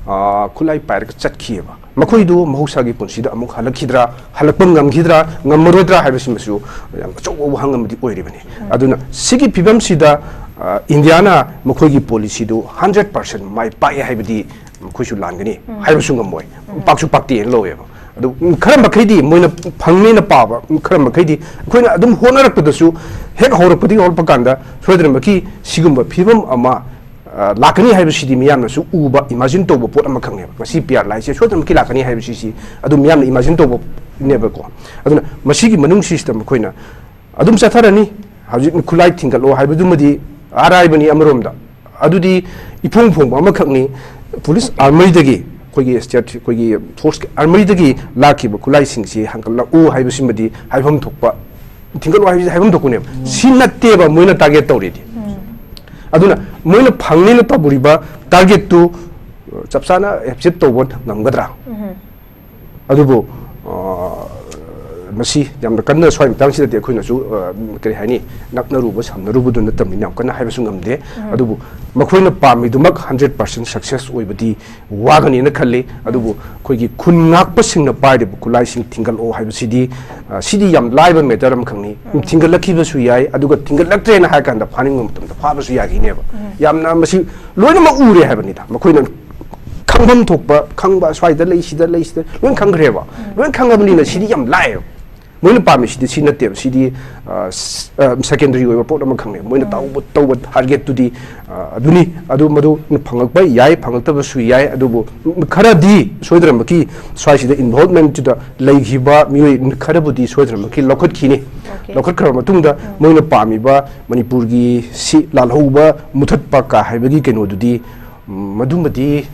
ꯑ, ꯈꯨꯠꯂꯥꯏ ꯄꯥꯏꯔꯒ ꯆꯠꯈꯤꯑꯕ꯫ ꯃꯈꯣꯏꯗꯨ ꯃꯍꯧꯁꯥꯒꯤ ꯄꯨꯟꯁꯤꯗ ꯑꯃꯨꯛ ꯍꯜꯂꯛꯈꯤꯗ꯭ꯔꯥ, ꯍꯜꯂꯛꯄ ꯉꯝꯈꯤꯗ꯭ꯔꯥ, ꯉꯝꯃꯔꯣꯏꯗ꯭ꯔꯥ ꯍꯥꯏꯕꯁꯤꯃꯁꯨ ꯌꯥꯝ ꯑꯆꯧꯕ ꯋꯥꯍꯪ ꯑꯃꯗꯤ ꯑꯣꯏꯔꯤꯕꯅꯤ꯫ ꯑꯗꯨꯅ ꯁꯤꯒꯤ ꯐꯤꯕꯝꯁꯤꯗ, ꯑ, ꯏꯟꯗꯤꯌꯥꯅ ꯃꯈꯣꯏꯒꯤ ꯄꯣꯂꯤꯁꯤꯗꯨ ꯍꯟꯗ꯭ꯔꯦꯠ ꯄꯥꯔꯁꯦꯟ ꯃꯥꯏ ꯄꯥꯛꯑꯦ ꯍꯥꯏꯕꯗꯤ ꯃꯈꯣꯏꯁꯨ ꯂꯥꯟꯒꯅꯤ ꯍꯥꯏꯕꯁꯨ ꯉꯝꯃꯣꯏ꯫ ꯄꯥꯛꯁꯨ ꯄꯥꯛꯇꯦꯅ ꯂꯧꯋꯦꯕ꯫ ꯑꯗꯨ ꯈꯔ ꯃꯈꯩꯗꯤ ꯃꯣꯏꯅ ꯐꯪꯅꯦꯅ ꯄꯥꯕ, ꯈꯔ ꯃꯈꯩꯗꯤ ꯑꯩꯈꯣꯏꯅ ꯑꯗꯨꯝ ꯍꯣꯠꯅꯔꯛꯄꯗꯁꯨ ꯍꯦꯛ ꯍꯧꯔꯛꯄꯗꯒꯤ ꯍꯧꯔꯛꯄ ꯀꯥꯟꯗ ꯁꯣꯏꯗꯅꯃꯛꯀꯤ ꯁꯤꯒꯨꯝꯕ ꯐꯤꯕꯝ ꯑꯃ, ꯑ, ꯂꯥꯛꯀꯅꯤ ꯍꯥꯏꯕꯁꯤꯗꯤ ꯃꯤꯌꯥꯝꯅꯁꯨ ꯎꯕ, ꯏꯃꯥꯖꯤꯟ ꯇꯧꯕ ꯄꯣꯠ ꯑꯃꯈꯛꯅꯦꯕ꯫ ꯃꯁꯤ ꯄꯤ ꯑꯥꯔ ꯂꯥꯏꯁꯦ ꯁꯣꯏꯗꯅꯃꯛꯀꯤ ꯂꯥꯛꯀꯅꯤ ꯍꯥꯏꯕꯁꯤꯁꯤ ꯑꯗꯨꯝ ꯃꯤꯌꯥꯝꯅ ꯏꯃꯥꯖꯤꯟ ꯇꯧꯕꯅꯦꯕꯀꯣ꯫ ꯑꯗꯨꯅ ꯃꯁꯤꯒꯤ ꯃꯅꯨꯡꯁꯤꯁꯤꯗ ꯃꯈꯣꯏꯅ ꯑꯗꯨꯝ ꯆꯠꯊꯔꯅꯤ꯫ ꯍꯧꯖꯤꯛ ꯈꯨꯠꯂꯥꯏ ꯊꯤꯡꯒꯠꯂꯣ ꯍꯥꯏꯕꯗꯨꯃꯗꯤ ꯑꯔꯥꯏꯕꯅꯤ ꯑꯃꯔꯣꯝꯗ꯫ ꯑꯗꯨꯗꯤ ꯏꯐꯣꯡ ꯐꯣꯡꯕ ꯑꯃꯈꯛꯅꯤ꯫ ꯄꯨꯂꯤꯁ ꯑꯥꯔꯃꯔꯤꯗꯒꯤ, ꯑꯩꯈꯣꯏꯒꯤ ꯁ꯭ꯇꯦꯠ, ꯑꯩꯈꯣꯏꯒꯤ ꯐꯣꯔꯁꯀꯤ ꯑꯥꯔꯃꯔꯤꯗꯒꯤ ꯂꯥꯛꯈꯤꯕ ꯈꯨꯠꯂꯥꯏꯁꯤꯡꯁꯤ ꯍꯟꯒꯠꯂꯛꯎ ꯍꯥꯏꯕꯁꯤꯃꯗꯤ ꯍꯥꯏꯐꯝ ꯊꯣꯛꯄ, ꯊꯤꯡꯒꯠꯂꯣ ꯍꯥꯏꯕꯁꯤ ꯍꯥꯏꯐꯝ ꯊꯣꯛꯄꯅꯦꯕ꯫ ꯁꯤ ꯅꯠꯇꯦꯕ ꯃꯣꯏꯅ ꯇꯥꯔꯒꯦꯠ ꯇꯧꯔꯤꯗꯤ꯫ ꯑꯗꯨꯅ ꯃꯣꯏꯅ ꯐꯪꯅꯤꯅ ꯇꯧꯔꯤꯕ ꯇꯥꯔꯒꯦꯠꯇꯨ ꯆꯞ ꯆꯥꯅ ꯑꯦꯆꯤꯞ ꯇꯧꯕ ꯉꯝꯒꯗ꯭ꯔꯥ? ꯑꯗꯨꯕꯨ, ꯑ, ꯃꯁꯤ ꯌꯥꯝꯅ ꯀꯟꯅ ꯁ꯭ꯋꯥꯏ ꯃꯇꯥꯡꯁꯤꯗꯗꯤ ꯑꯩꯈꯣꯏꯅꯁꯨ, ꯑ, ꯀꯔꯤ ꯍꯥꯏꯅꯤ, ꯅꯛꯅꯔꯨꯕ ꯁꯝꯅꯔꯨꯕꯗꯨ ꯅꯠꯇꯕꯅꯤꯅ ꯌꯥꯝ ꯀꯟꯅ ꯍꯥꯏꯕꯁꯨ ꯉꯝꯗꯦ꯫ ꯑꯗꯨꯕꯨ ꯃꯈꯣꯏꯅ ꯄꯥꯝꯃꯤꯗꯨꯃꯛ ꯍꯟꯗ꯭ꯔꯦꯠ ꯄꯥꯔꯁꯦꯟ ꯁꯛꯁꯦꯁ ꯑꯣꯏꯕꯗꯤ ꯋꯥꯒꯅꯤꯅ ꯈꯜꯂꯤ꯫ ꯑꯗꯨꯕꯨ ꯑꯩꯈꯣꯏꯒꯤ ꯈꯨꯟ ꯉꯥꯛꯄꯁꯤꯡꯅ ꯄꯥꯏꯔꯤꯕ ꯈꯨꯠꯂꯥꯏꯁꯤꯡ ꯊꯤꯡꯒꯠꯂꯛꯑꯣ ꯍꯥꯏꯕꯁꯤꯗꯤ, ꯑ, ꯁꯤꯗꯤ ꯌꯥꯝ ꯂꯥꯏꯕ ꯃꯦꯇꯔ ꯑꯃꯈꯛꯅꯤ꯫ ꯊꯤꯡꯒꯠꯂꯛꯈꯤꯕꯁꯨ ꯌꯥꯏ, ꯑꯗꯨꯒ ꯊꯤꯡꯒꯠꯂꯛꯇ꯭ꯔꯦꯅ ꯍꯥꯏ ꯀꯥꯟꯗ ꯐꯥꯅꯤꯡꯕ ꯃꯇꯝꯗ ꯐꯥꯕꯁꯨ ꯌꯥꯈꯤꯅꯦꯕ꯫ ꯌꯥꯝꯅ ꯃꯁꯤ ꯂꯣꯏꯅꯃꯛ ꯎꯔꯦ ꯍꯥꯏꯕꯅꯤꯗ꯫ ꯃꯈꯣꯏꯅ ꯈꯪꯐꯝ ꯊꯣꯛꯄ, ꯈꯪꯕ, ꯁ꯭ꯋꯥꯏꯗ ꯂꯩ, ꯁꯤꯗ ꯂꯩ, ꯁꯤꯗ ꯂꯣꯏ ꯈꯪꯈ꯭ꯔꯦꯕ꯫ ꯂꯣꯏ ꯈꯪꯉꯕꯅꯤꯅ ꯁꯤꯗꯤ ꯌꯥꯝ ꯂꯥꯏꯌꯦꯕ꯫ ꯃꯣꯏꯅ ꯄꯥꯝꯃꯤꯁꯤꯗꯤ ꯁꯤ ꯅꯠꯇꯦꯕ, ꯁꯤꯗꯤ ꯁꯦꯀꯦꯟꯗꯔꯤ ꯑꯣꯏꯕ ꯄꯣꯠ ꯑꯃꯈꯛꯅꯦ꯫ ꯃꯣꯏꯅ ꯇꯧꯕ ꯇꯧꯕ ꯇꯥꯔꯒꯦꯠꯇꯨꯗꯤ ꯑꯗꯨꯅꯤ꯫ ꯑꯗꯨ ꯃꯗꯨ ꯐꯪꯉꯛꯄ ꯌꯥꯏ, ꯐꯪꯉꯛꯇꯕꯁꯨ ꯌꯥꯏ꯫ ꯑꯗꯨꯕꯨ ꯈꯔꯗꯤ ꯁꯣꯏꯗꯅꯃꯛꯀꯤ ꯁ꯭ꯋꯥꯏꯁꯤꯗ ꯏꯟꯚꯣꯜꯞꯃꯦꯟꯠꯇꯨꯗ ꯂꯩꯈꯤꯕ ꯃꯤꯑꯣꯏ ꯈꯔꯕꯨꯗꯤ ꯁꯣꯏꯗꯅꯃꯛꯀꯤ ꯂꯧꯈꯠꯈꯤꯅꯤ꯫ ꯂꯧꯈꯠꯈ꯭ꯔꯕ ꯃꯇꯨꯡꯗ ꯃꯣꯏꯅ ꯄꯥꯝꯃꯤꯕ ꯃꯅꯤꯄꯨꯔꯒꯤ ꯁꯤ ꯂꯥꯜꯍꯧꯕ ꯃꯨꯊꯠꯄ ꯀꯥ ꯍꯥꯏꯕꯒꯤ ꯀꯩꯅꯣꯗꯨꯗꯤ ꯃꯗꯨꯃꯗꯤ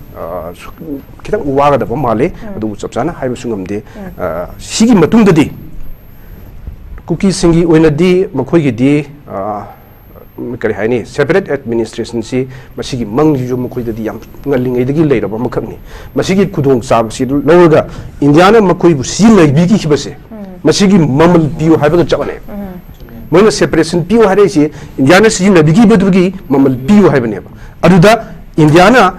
ꯈꯤꯇꯪ ꯋꯥꯒꯗꯕ ꯃꯥꯜꯂꯤ꯫ ꯑꯗꯨꯕꯨ ꯆꯞ ꯆꯥꯅ ꯍꯥꯏꯕꯁꯨ ꯉꯝꯗꯦ꯫ ꯁꯤꯒꯤ ꯃꯇꯨꯡꯗꯗꯤ ꯀꯨꯀꯤꯁꯤꯡꯒꯤ ꯑꯣꯏꯅꯗꯤ ꯃꯈꯣꯏꯒꯤꯗꯤ ꯀꯔꯤ ꯍꯥꯏꯅꯤ, ꯁꯦꯄꯔꯦꯠ ꯑꯦꯗꯃꯤꯅꯤꯁꯇ꯭ꯔꯦꯁꯟꯁꯤ ꯃꯁꯤꯒꯤ ꯃꯪꯁꯤꯁꯨ ꯃꯈꯣꯏꯗꯗꯤ ꯌꯥꯝ ꯉꯜꯂꯤꯉꯩꯗꯒꯤ ꯂꯩꯔꯕ ꯑꯃꯈꯛꯅꯤ꯫ ꯃꯁꯤꯒꯤ ꯈꯨꯗꯣꯡꯆꯥꯕꯁꯤ ꯂꯧꯔꯒ ꯏꯟꯗꯤꯌꯥꯅ ꯃꯈꯣꯏꯕꯨ ꯁꯤꯖꯤꯟꯅꯕꯤꯈꯤꯕꯁꯦ ꯃꯁꯤꯒꯤ ꯃꯃꯜ ꯄꯤꯌꯨ ꯍꯥꯏꯕꯒ ꯆꯞ ꯃꯥꯟꯅꯩ꯫ ꯃꯣꯏꯅ ꯁꯦꯄꯔꯦꯁꯟ ꯄꯤꯌꯨ ꯍꯥꯏꯔꯛꯏꯁꯤ ꯏꯟꯗꯤꯌꯥꯅ ꯁꯤꯖꯤꯟꯅꯕꯤꯈꯤꯕꯗꯨꯒꯤ ꯃꯃꯜ ꯄꯤꯌꯨ ꯍꯥꯏꯕꯅꯦꯕ꯫ ꯑꯗꯨꯗ ꯏꯟꯗꯤꯌꯥꯅ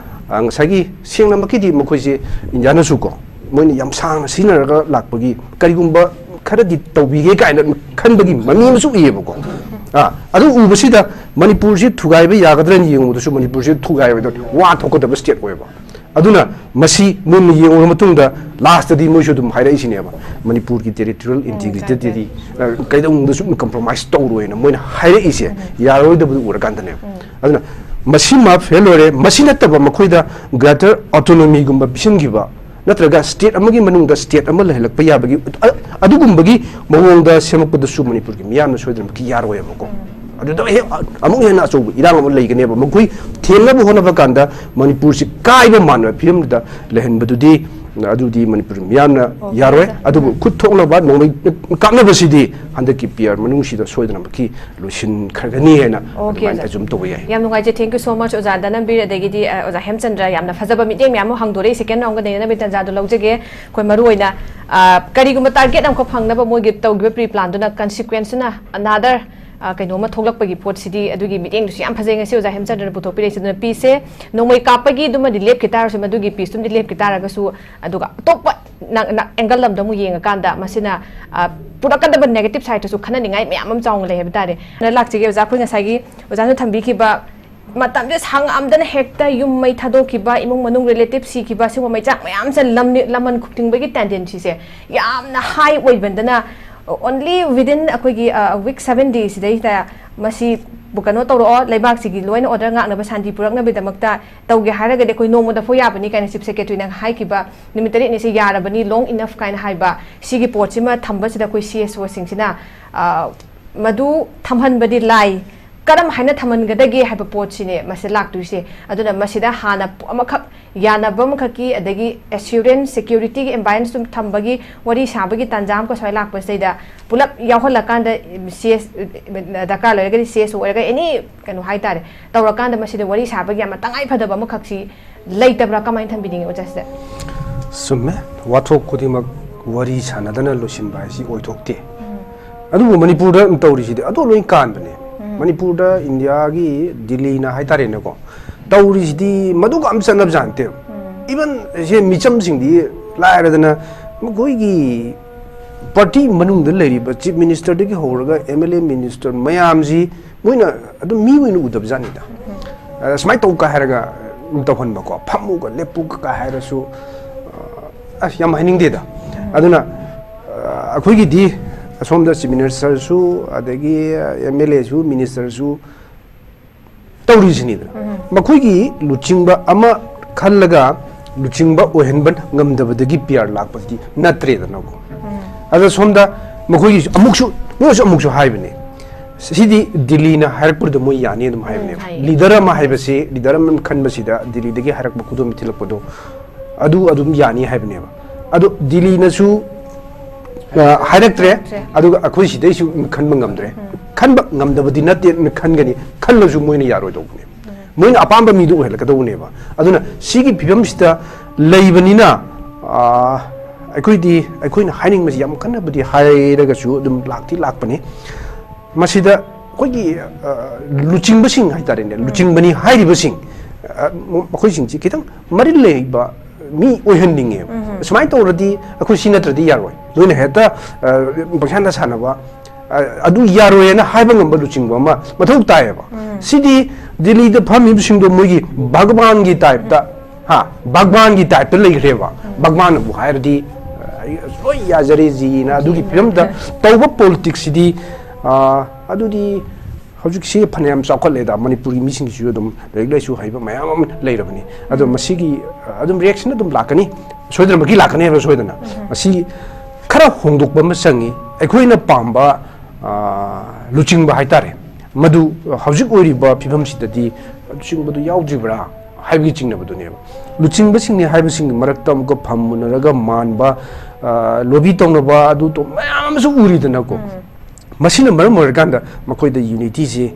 ꯉꯁꯥꯏꯒꯤ ꯁꯦꯡꯅꯃꯛꯀꯤꯗꯤ ꯃꯈꯣꯏꯁꯦ ꯏꯟꯗꯤꯌꯥꯅꯁꯨꯀꯣ ꯃꯣꯏꯅ ꯌꯥꯝ ꯁꯥꯡꯅ ꯁꯤꯖꯤꯟꯅꯔꯒ ꯂꯥꯛꯄꯒꯤ ꯀꯔꯤꯒꯨꯝꯕ ꯈꯔꯗꯤ ꯇꯧꯕꯤꯒꯦ ꯀꯥꯏꯅ ꯈꯟꯕꯒꯤ ꯃꯃꯤ ꯑꯃꯁꯨ ꯎꯏꯌꯦꯕꯀꯣ꯫ ꯑꯥ, ꯑꯗꯨ ꯎꯕꯁꯤꯗ ꯃꯅꯤꯄꯨꯔꯁꯤ ꯊꯨꯒꯥꯏꯕ ꯌꯥꯒꯗ꯭ꯔꯅ ꯌꯦꯡꯕꯗꯁꯨ ꯃꯅꯤꯄꯨꯔꯁꯤ ꯊꯨꯒꯥꯏꯕꯗ ꯋꯥ ꯊꯣꯛꯀꯗꯕ ꯁ꯭ꯇꯦꯠ ꯑꯣꯏꯕ꯫ ꯑꯗꯨꯅ ꯃꯁꯤ ꯃꯨꯟꯅ ꯌꯦꯡꯉꯨꯔ ꯃꯇꯨꯡꯗ ꯂꯥꯁꯇꯗꯤ ꯃꯣꯏꯁꯨ ꯑꯗꯨꯝ ꯍꯥꯏꯔꯛꯏꯁꯤꯅꯦꯕ, ꯃꯅꯤꯄꯨꯔꯒꯤ ꯇꯦꯔꯤꯇꯣꯔꯤꯌꯦꯜ ꯏꯟꯇꯤꯒ꯭ꯔꯤꯇꯤꯗꯤ ꯀꯩꯗꯧꯅꯨꯡꯗꯁꯨ ꯀꯝꯄ꯭ꯔꯣꯃꯥꯏꯁ ꯇꯧꯔꯣꯏꯅ ꯃꯣꯏꯅ ꯍꯥꯏꯔꯛꯏꯁꯦ ꯌꯥꯔꯔꯣꯏꯗꯕꯗꯨ ꯎꯔꯀꯥꯟꯗꯅꯦꯕ꯫ ꯑꯗꯨꯅ ꯃꯁꯤꯃ ꯐꯦꯜ ꯑꯣꯏꯔꯦ꯫ ꯃꯁꯤ ꯅꯠꯇꯕ ꯃꯈꯣꯏꯗ ꯒ꯭ꯔꯦꯇꯔ ꯑꯣꯇꯣꯅꯣꯃꯤꯒꯨꯝꯕ ꯄꯤꯁꯤꯟꯈꯤꯕ ꯅꯠꯇ꯭ꯔꯒ ꯁ꯭ꯇꯦꯠ ꯑꯃꯒꯤ ꯃꯅꯨꯡꯗ ꯁ꯭ꯇꯦꯠ ꯑꯃ ꯂꯩꯍꯜꯂꯛꯄ ꯌꯥꯕꯒꯤ ꯑꯗꯨꯒꯨꯝꯕꯒꯤ ꯃꯑꯣꯡꯗ ꯁꯦꯝꯃꯛꯄꯗꯁꯨ ꯃꯅꯤꯄꯨꯔꯒꯤ ꯃꯤꯌꯥꯝꯅ ꯁꯣꯏꯗꯅꯃꯛꯀꯤ ꯌꯥꯔꯣꯏꯕꯀꯣ꯫ ꯑꯗꯨꯗ ꯍꯦꯛ ꯑꯃꯨꯛ ꯍꯦꯟꯅ ꯑꯆꯧꯕ ꯏꯔꯥꯡ ꯑꯃ ꯂꯩꯒꯅꯦꯕ꯫ ꯃꯈꯣꯏ ꯊꯦꯝꯅꯕ ꯍꯣꯠꯅꯕ ꯀꯥꯟꯗ ꯃꯅꯤꯄꯨꯔꯁꯤ ꯀꯥꯏꯕ ꯃꯥꯟꯕ ꯐꯤꯕꯝꯗ ꯂꯩꯍꯟꯕꯗꯨꯗꯤ ꯑꯗꯨꯗꯤ ꯃꯅꯤꯄꯨꯔ ꯃꯤꯌꯥꯝꯅ ꯌꯥꯔꯣꯏ꯫ ꯑꯗꯨꯕꯨ ꯈꯨꯠ ꯊꯣꯛꯅꯕ ꯅꯣꯡꯃꯩ ꯀꯥꯞꯅꯕꯁꯤꯗꯤ ꯍꯟꯗꯛꯀꯤ ꯄꯤ ꯑꯥꯔ ꯃꯅꯨꯡꯁꯤꯗ ꯁꯣꯏꯗꯅꯃꯛꯀꯤ ꯂꯣꯏꯁꯤꯟꯈ꯭ꯔꯒꯅꯤ ꯍꯥꯏꯅ ꯑꯗꯨꯃꯥꯏꯅ ꯑꯦꯖꯨꯝ ꯇꯧꯕ ꯌꯥꯏ꯫ ꯌꯥꯝ ꯅꯨꯡꯉꯥꯏꯖꯩ꯫ Thank you so much, ꯑꯣꯖꯥ ꯗꯅꯝꯕꯤꯔ, ꯑꯗꯒꯤꯗꯤ, ꯑ, ꯑꯣꯖꯥ ꯍꯦꯝꯆꯟꯗ꯭ꯔ, ꯌꯥꯝꯅ ꯐꯖꯕ ꯃꯤꯠꯌꯦꯡ ꯃꯌꯥꯝ ꯑꯃ ꯍꯥꯡꯗꯣꯔꯛꯏ꯫ ꯁꯦꯀꯦꯟ ꯔꯥꯎꯟꯒ ꯅꯩꯅꯅꯕꯒꯤ ꯇꯥꯟꯖꯥꯗꯣ ꯂꯧꯖꯒꯦ꯫ ꯑꯩꯈꯣꯏ ꯃꯔꯨ ꯑꯣꯏꯅ, ꯑ, ꯀꯔꯤꯒꯨꯝꯕ ꯇꯥꯔꯒꯦꯠ ꯑꯃꯈꯛ ꯐꯪꯅꯕ ꯃꯣꯏꯒꯤ ꯇꯧꯈꯤꯕ ꯄ꯭ꯔꯤ ꯄ꯭ꯂꯥꯟꯗꯨꯅ ꯀꯟꯁꯤꯀ꯭ꯋꯦꯟꯁꯇꯨꯅ ꯑꯅꯥꯗꯔ, ꯑ, ꯀꯩꯅꯣꯝꯃ ꯊꯣꯛꯂꯛꯄꯒꯤ ꯄꯣꯠꯁꯤꯗꯤ, ꯑꯗꯨꯒꯤ ꯃꯤꯠꯌꯦꯡꯗꯨꯁꯨ ꯌꯥꯝ ꯐꯖꯩ꯫ ꯉꯁꯤ ꯑꯣꯖꯥ ꯍꯦꯝꯆꯟꯗ꯭ꯔꯅ ꯄꯨꯊꯣꯛꯄꯤꯔꯛꯏꯁꯤꯗꯨꯅ ꯄꯤꯁꯦ ꯅꯣꯡꯃꯩ ꯀꯥꯞꯄꯒꯤ ꯑꯗꯨꯃꯗꯤ ꯂꯦꯞꯈꯤ ꯇꯥꯔꯁꯨ, ꯃꯗꯨꯒꯤ ꯄꯤꯁꯇꯨꯃꯗꯤ ꯂꯦꯞꯈꯤ ꯇꯥꯔꯒꯁꯨ, ꯑꯗꯨꯒ ꯑꯇꯣꯞꯄ ꯅ-, ꯅ-, ꯑꯦꯡꯒꯜ ꯑꯃꯗ ꯑꯃꯨꯛ ꯌꯦꯡꯉꯀꯥꯟꯗ ꯃꯁꯤꯅ, ꯑ, ꯄꯨꯔꯛꯀꯗꯕ ꯅꯦꯒꯦꯇꯤꯚ ꯁꯥꯏꯠꯇꯁꯨ ꯈꯟꯅꯅꯤꯡꯉꯥꯏ ꯃꯌꯥꯝ ꯑꯃ ꯆꯥꯎꯅ ꯂꯩ ꯍꯥꯏꯕ ꯇꯥꯔꯦ꯫ ꯑꯗ ꯂꯥꯛꯆꯒꯦ ꯑꯣꯖꯥ, ꯑꯩꯈꯣꯏ ꯉꯁꯥꯏꯒꯤ ꯑꯣꯖꯥꯅ ꯊꯝꯕꯤꯈꯤꯕ ꯃꯇꯝꯁꯦ ꯁꯥꯡꯉꯝꯗꯅ ꯍꯦꯛꯇ ꯌꯨꯝ ꯃꯩ ꯊꯥꯗꯣꯛꯈꯤꯕ, ꯏꯃꯨꯡ ꯃꯅꯨꯡ ꯔꯤꯂꯦꯇꯤꯚ ꯁꯤꯈꯤꯕ, ꯁꯤꯒꯨꯝꯕ ꯃꯩꯆꯥꯛ ꯃꯌꯥꯝꯁꯦ ꯂꯝ-, ꯂꯃꯟ ꯈꯨꯝ ꯊꯤꯡꯕꯒꯤ ꯇꯦꯟꯗꯦꯟꯁꯤꯁꯦ ꯌꯥꯝꯅ ꯍꯥꯏ ꯑꯣꯏꯃꯟꯗꯅ Only within ꯑꯩꯈꯣꯏꯒꯤ ꯋꯤꯛ ꯁꯚꯦꯟ ꯗꯦꯁꯤꯗꯩꯗ ꯃꯁꯤꯕꯨ ꯀꯩꯅꯣ ꯇꯧꯔꯛꯑꯣ, ꯂꯩꯕꯥꯛꯁꯤꯒꯤ ꯂꯣꯏꯅ ꯑꯣꯔꯗꯔ ꯉꯥꯛꯅꯕ, ꯁꯥꯟꯇꯤ ꯄꯨꯔꯛꯅꯕꯒꯤꯗꯃꯛꯇ ꯇꯧꯒꯦ ꯍꯥꯏꯔꯒꯗꯤ ꯑꯩꯈꯣꯏ ꯅꯣꯡꯃꯗ ꯐꯥꯎ ꯌꯥꯕꯅꯤ ꯀꯥꯏꯅ ꯆꯤꯐ ꯁꯦꯀ꯭ꯔꯦꯇꯔꯤꯅ ꯍꯥꯏꯈꯤꯕ, ꯅꯨꯃꯤꯠ ꯇꯔꯦꯠꯅꯤꯁꯤ ꯌꯥꯔꯕꯅꯤ, long enough ꯀꯥꯏꯅ ꯍꯥꯏꯕ, ꯁꯤꯒꯤ ꯄꯣꯠꯁꯤꯃ ꯊꯝꯕꯁꯤꯗ ꯑꯩꯈꯣꯏ ꯁꯤ ꯑꯦꯁ ꯑꯣꯁꯤꯡꯁꯤꯅ ꯃꯗꯨ ꯊꯝꯍꯟꯕꯗꯤ ꯂꯥꯏ, ꯀꯔꯝ ꯍꯥꯏꯅ ꯊꯝꯍꯟꯒꯗꯒꯦ ꯍꯥꯏꯕ ꯄꯣꯠꯁꯤꯅꯦ ꯃꯁꯤ ꯂꯥꯛꯇꯣꯏꯁꯦ꯫ ꯑꯗꯨꯅ ꯃꯁꯤꯗ ꯍꯥꯟꯅ ꯑꯃꯈꯛ ꯌꯥꯅꯕ ꯑꯃꯈꯛꯀꯤ, ꯑꯗꯒꯤ ꯑꯦꯁ꯭ꯌꯨꯔꯦꯟꯁ, ꯁꯦꯀ꯭ꯌꯨꯔꯤꯇꯤꯒꯤ ꯑꯦꯟꯚꯥꯏꯔꯟꯃꯦꯟ ꯊꯝꯕꯒꯤ ꯋꯥꯔꯤ ꯁꯥꯕꯒꯤ ꯇꯥꯟꯖꯥ ꯑꯃꯈꯛ ꯁ꯭ꯋꯥꯏ ꯂꯥꯛꯄꯁꯤꯗꯩꯗ ꯄꯨꯂꯞ ꯌꯥꯎꯍꯜꯂꯀꯥꯟꯗ, ꯁꯤ ꯑꯦꯁ, ꯗꯔꯀꯥꯔ ꯂꯩꯔꯒꯗꯤ ꯁꯤ ꯑꯦꯁ ꯑꯣ ꯑꯣꯏꯔꯒ ꯑꯦꯅꯤ ꯀꯩꯅꯣ ꯍꯥꯏꯇꯥꯔꯦ, ꯇꯧꯔꯀꯥꯟꯗ ꯃꯁꯤꯗ ꯋꯥꯔꯤ ꯁꯥꯕꯒꯤ ꯌꯥꯝꯅ ꯇꯉꯥꯏ ꯐꯗꯕ ꯑꯃꯈꯛꯁꯤ ꯂꯩꯇꯕ꯭ꯔꯥ? ꯀꯃꯥꯏꯅ ꯊꯝꯕꯤꯅꯤꯡꯉꯤ ꯑꯣꯖꯥ ꯁꯤꯗ? ꯆꯨꯝꯃꯦ꯫ ꯋꯥꯊꯣꯛ ꯈꯨꯗꯤꯡꯃꯛ ꯋꯥꯔꯤ ꯁꯥꯟꯅꯗꯅ ꯂꯣꯏꯁꯤꯟꯕ ꯍꯥꯏꯁꯤ ꯑꯣꯏꯊꯣꯛꯇꯦ꯫ ꯑꯗꯨꯕꯨ ꯃꯅꯤꯄꯨꯔꯗ ꯇꯧꯔꯤꯁꯤꯗꯤ ꯑꯗꯨ ꯂꯣꯏ ꯀꯥꯟꯕꯅꯦ꯫ ꯃꯅꯤꯄꯨꯔꯗ ꯏꯟꯗꯤꯌꯥꯒꯤ ꯗꯤꯜꯂꯤꯅ ꯍꯥꯏꯇꯥꯔꯦꯅꯦꯀꯣ, ꯇꯧꯔꯤꯁꯤꯗꯤ ꯃꯗꯨꯒ ꯑꯝ ꯆꯠꯅꯕꯖꯥꯠ ꯅꯠꯇꯦꯕ꯫ ꯏꯚꯟ ꯁꯦ ꯃꯤꯆꯝꯁꯤꯡꯗꯤ ꯂꯥꯏꯔꯗꯅ ꯃꯈꯣꯏꯒꯤ ꯄꯥꯔꯇꯤ ꯃꯅꯨꯡꯗ ꯂꯩꯔꯤꯕ ꯆꯤꯐ ꯃꯤꯅꯤꯁꯇꯔꯗꯒꯤ ꯍꯧꯔꯒ ꯑꯦꯝ ꯑꯦꯜ ꯑꯦ ꯃꯤꯅꯤꯁꯇꯔ ꯃꯌꯥꯝꯁꯤ ꯃꯣꯏꯅ ꯑꯗꯨꯝ ꯃꯤ ꯑꯣꯏꯅ ꯎꯗꯕ ꯖꯥꯠꯅꯤꯗ꯫ ꯑ, ꯁꯨꯃꯥꯏꯅ ꯇꯧ ꯀꯥꯏ ꯍꯥꯏꯔꯒ ꯇꯧꯍꯟꯕꯀꯣ, ꯐꯝꯃꯨꯒ ꯂꯦꯞꯄꯨꯒ ꯀꯥꯏ ꯍꯥꯏꯔꯁꯨ, ꯑ, ꯑꯁ, ꯌꯥꯝ ꯍꯥꯏꯅꯤꯡꯗꯦꯗ꯫ ꯑꯗꯨꯅ, ꯑ, ꯑꯩꯈꯣꯏꯒꯤꯗꯤ ꯑꯁꯣꯝꯗ ꯆꯤꯐ ꯃꯤꯅꯤꯁꯇꯔꯁꯨ, ꯑꯗꯒꯤ ꯑꯦꯝ ꯑꯦꯜ ꯑꯦꯁꯨ, ꯃꯤꯅꯤꯁꯇꯔꯁꯨ ꯇꯧꯔꯤꯁꯤꯅꯤꯗꯅ꯫ ꯃꯈꯣꯏꯒꯤ ꯂꯨꯆꯤꯡꯕ ꯑꯃ ꯈꯜꯂꯒ ꯂꯨꯆꯤꯡꯕ ꯑꯣꯏꯍꯟꯕ ꯉꯝꯗꯕꯗꯒꯤ ꯄꯤ ꯑꯥꯔ ꯂꯥꯛꯄꯗꯤ ꯅꯠꯇ꯭ꯔꯦꯗꯅꯀꯣ꯫ ꯑꯗ ꯁꯣꯝꯗ ꯃꯈꯣꯏꯒꯤꯁꯨ ꯑꯃꯨꯛꯁꯨ, ꯃꯣꯏꯁꯨ ꯑꯃꯨꯛꯁꯨ ꯍꯥꯏꯕꯅꯦ, ꯁꯤꯗꯤ ꯗꯤꯜꯂꯤꯅ ꯍꯥꯏꯔꯛꯄꯗ ꯃꯣꯏ ꯌꯥꯅꯤ ꯑꯗꯨꯝ ꯍꯥꯏꯕꯅꯦꯕ꯫ ꯍꯥꯏꯌꯦ꯫ ꯂꯤꯗꯔ ꯑꯃ ꯍꯥꯏꯕꯁꯤ, ꯂꯤꯗꯔ ꯑꯃ ꯈꯟꯕꯁꯤꯗ ꯗꯤꯜꯂꯤꯗꯒꯤ ꯍꯥꯏꯔꯛꯄ ꯈꯨꯗꯣꯜ ꯊꯤꯜꯂꯛꯄꯗꯣ, ꯑꯗꯨ ꯑꯗꯨꯝ ꯌꯥꯅꯤ ꯍꯥꯏꯕꯅꯦꯕ꯫ ꯑꯗꯣ ꯗꯤꯜꯂꯤꯅꯁꯨ, ꯑ, ꯍꯥꯏꯔꯛꯇ꯭ꯔꯦ, ꯍꯥꯏꯔꯛꯇ꯭ꯔꯦ꯫ ꯑꯗꯨꯒ ꯑꯩꯈꯣꯏ ꯁꯤꯗꯩꯁꯨ ꯈꯟꯕ ꯉꯝꯗ꯭ꯔꯦ꯫ ꯈꯟꯕ ꯉꯝꯗꯕꯗꯤ ꯅꯠꯇꯦ, ꯈꯟꯒꯅꯤ, ꯈꯜꯂꯁꯨ ꯃꯣꯏꯅ ꯌꯥꯔꯣꯏꯗꯧꯕꯅꯦꯕ꯫ ꯃꯣꯏꯅ ꯑꯄꯥꯝꯕ ꯃꯤꯗꯨ ꯑꯣꯏꯍꯜꯂꯛꯀꯗꯧꯕꯅꯦꯕ꯫ ꯑꯗꯨꯅ ꯁꯤꯒꯤ ꯐꯤꯕꯝꯁꯤꯗ ꯂꯩꯕꯅꯤꯅ, ꯑ, ꯑꯩꯈꯣꯏꯗꯤ, ꯑꯩꯈꯣꯏꯅ ꯍꯥꯏꯅꯤꯡꯕꯁꯤ ꯌꯥꯝ ꯀꯟꯅꯕꯨꯗꯤ ꯍꯥꯏꯔꯒꯁꯨ ꯑꯗꯨꯝ ꯂꯥꯛꯇꯤ ꯂꯥꯛꯄꯅꯤ꯫ ꯃꯁꯤꯗ ꯑꯩꯈꯣꯏꯒꯤ, ꯑ, ꯂꯨꯆꯤꯡꯕꯁꯤꯡ ꯍꯥꯏꯇꯥꯔꯦꯅꯦ, ꯂꯨꯆꯤꯡꯕꯅꯤ ꯍꯥꯏꯔꯤꯕꯁꯤꯡ, ꯑ, ꯃꯈꯣꯏꯁꯤꯡꯁꯤ ꯈꯤꯇꯪ ꯃꯔꯤꯜ ꯂꯩꯕ ꯃꯤ ꯑꯣꯏꯍꯟꯅꯤꯡꯉꯦꯕ꯫ ꯁꯨꯃꯥꯏꯅ ꯇꯧꯔꯗꯤ ꯑꯩꯈꯣꯏ ꯁꯤ ꯅꯠꯇ꯭ꯔꯗꯤ ꯌꯥꯔꯣꯏ, ꯅꯣꯏꯅ ꯍꯦꯛꯇ, ꯑ, ꯄꯪꯁꯥꯟꯗ ꯁꯥꯟꯅꯕ, ꯑ, ꯑꯗꯨ ꯌꯥꯔꯣꯏꯅ ꯍꯥꯏꯕ ꯉꯝꯕ ꯂꯨꯆꯤꯡꯕ ꯑꯃ ꯃꯊꯧ ꯇꯥꯏꯌꯦꯕ꯫ ꯁꯤꯗꯤ ꯗꯤꯜꯂꯤꯗ ꯐꯝꯃꯤꯕꯁꯤꯡꯗꯣ ꯃꯣꯏꯒꯤ ꯚꯒꯋꯥꯟꯒꯤ ꯇꯥꯏꯞꯇ, ꯍꯥ, ꯚꯒꯋꯥꯟꯒꯤ ꯇꯥꯏꯞꯇ ꯂꯩꯈ꯭ꯔꯦꯕ꯫ ꯚꯒꯋꯥꯟꯅꯕꯨ ꯍꯥꯏꯔꯗꯤ, ꯑ, ꯂꯣꯏ ꯌꯥꯖꯔꯦ ꯖꯤꯅ ꯑꯗꯨꯒꯤ ꯐꯤꯕꯝꯗ ꯇꯧꯕ ꯄꯣꯂꯤꯇꯤꯛꯁꯁꯤꯗꯤ, ꯑ, ꯑꯗꯨꯗꯤ ꯍꯧꯖꯤꯛꯁꯤ ꯐꯅꯌꯥꯝ ꯆꯥꯎꯈꯠꯂꯦꯗ, ꯃꯅꯤꯄꯨꯔꯒꯤ ꯃꯤꯁꯤꯡꯁꯤꯁꯨ ꯑꯗꯨꯝ ꯂꯥꯏꯔꯤꯛ ꯂꯥꯏꯁꯨ ꯍꯩꯕ ꯃꯌꯥꯝ ꯑꯃ ꯂꯩꯔꯕꯅꯤ꯫ ꯑꯗꯣ ꯃꯁꯤꯒꯤ, ꯑ, ꯑꯗꯨꯝ ꯔꯤꯌꯦꯛꯁꯟ ꯑꯗꯨꯝ ꯂꯥꯛꯀꯅꯤ, ꯁꯣꯏꯗꯅꯃꯛꯀꯤ ꯂꯥꯛꯀꯅꯤ ꯍꯥꯏꯕ ꯁꯣꯏꯗꯅ꯫ ꯃꯁꯤ ꯈꯔ ꯍꯣꯡꯗꯣꯛꯄ ꯑꯃ ꯆꯪꯉꯤ꯫ ꯑꯩꯈꯣꯏꯅ ꯄꯥꯝꯕ, ꯑ, ꯂꯨꯆꯤꯡꯕ ꯍꯥꯏꯇꯥꯔꯦ, ꯃꯗꯨ ꯍꯧꯖꯤꯛ ꯑꯣꯏꯔꯤꯕ ꯐꯤꯕꯝꯁꯤꯗꯗꯤ ꯂꯨꯆꯤꯡꯕꯗꯨ ꯌꯥꯎꯗ꯭ꯔꯤꯕ꯭ꯔꯥ ꯍꯥꯏꯕꯒꯤ ꯆꯤꯡꯅꯕꯗꯨꯅꯦꯕ꯫ ꯂꯨꯆꯤꯡꯕꯁꯤꯡꯅꯤ ꯍꯥꯏꯕꯁꯤꯡꯒꯤ ꯃꯔꯛꯇ ꯑꯃꯨꯛꯀ ꯐꯝꯃꯨꯟꯅꯔꯒ ꯃꯥꯟꯕ, ꯑ, ꯂꯣꯕꯤ ꯇꯧꯅꯕ ꯑꯗꯨ ꯇꯧ ꯃꯌꯥꯝ ꯑꯃꯁꯨ ꯎꯔꯤꯗꯅꯀꯣ꯫ ꯃꯁꯤꯅ ꯃꯔꯝ ꯑꯣꯏꯔꯀꯥꯟꯗ ꯃꯈꯣꯏꯗ ꯌꯨꯅꯤꯇꯤꯁꯤ,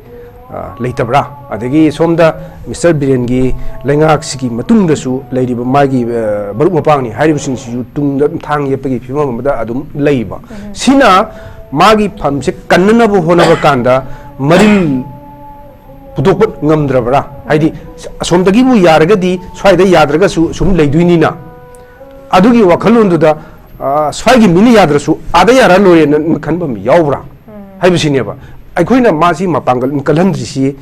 ꯑ, ꯂꯩꯇꯕ꯭ꯔꯥ? ꯑꯗꯒꯤ ꯁꯣꯝꯗ ꯃꯤꯁꯇꯔ ꯕꯤꯔꯦꯟꯒꯤ ꯂꯩꯉꯥꯛꯁꯤꯒꯤ ꯃꯇꯨꯡꯗꯁꯨ ꯂꯩꯔꯤꯕ ꯃꯥꯒꯤ, ꯑ, ꯃꯔꯨꯞ ꯃꯄꯥꯡꯅꯤ ꯍꯥꯏꯔꯤꯕꯁꯤꯡꯁꯤꯁꯨ ꯇꯨꯡꯗ ꯑꯗꯨꯝ ꯊꯥꯡ ꯌꯦꯞꯄꯒꯤ ꯐꯤꯕꯝ ꯑꯃꯗ ꯑꯗꯨꯝ ꯂꯩꯕ꯫ ꯁꯤꯅ ꯃꯥꯒꯤ ꯐꯝꯁꯦ ꯀꯟꯅꯅꯕ ꯍꯣꯠꯅꯕ ꯀꯥꯟꯗ ꯃꯔꯤꯜ ꯄꯨꯊꯣꯛꯄ ꯉꯝꯗ꯭ꯔꯕ꯭ꯔꯥ? ꯍꯥꯏꯗꯤ, ꯑꯁꯣꯝꯗꯒꯤꯕꯨ ꯌꯥꯔꯒꯗꯤ ꯁ꯭ꯋꯥꯏꯗ ꯌꯥꯗ꯭ꯔꯒꯁꯨ ꯁꯨꯝ ꯂꯩꯗꯣꯏꯅꯤꯅ, ꯑꯗꯨꯒꯤ ꯋꯥꯈꯜꯂꯣꯟꯗꯨꯗ, ꯑ, ꯁ꯭ꯋꯥꯏꯒꯤ ꯃꯤꯅ ꯌꯥꯗ꯭ꯔꯁꯨ ꯑꯥꯗ ꯌꯥꯔ ꯂꯣꯏꯔꯦꯅ ꯈꯟꯕ ꯑꯃ ꯌꯥꯎꯕ꯭ꯔꯥ ꯍꯥꯏꯕꯁꯤꯅꯦꯕ꯫ ꯑꯩꯈꯣꯏꯅ ꯃꯥꯁꯤ ꯃꯄꯥꯡꯒꯜ ꯀꯜꯍꯟꯗ꯭ꯔꯤꯁꯤ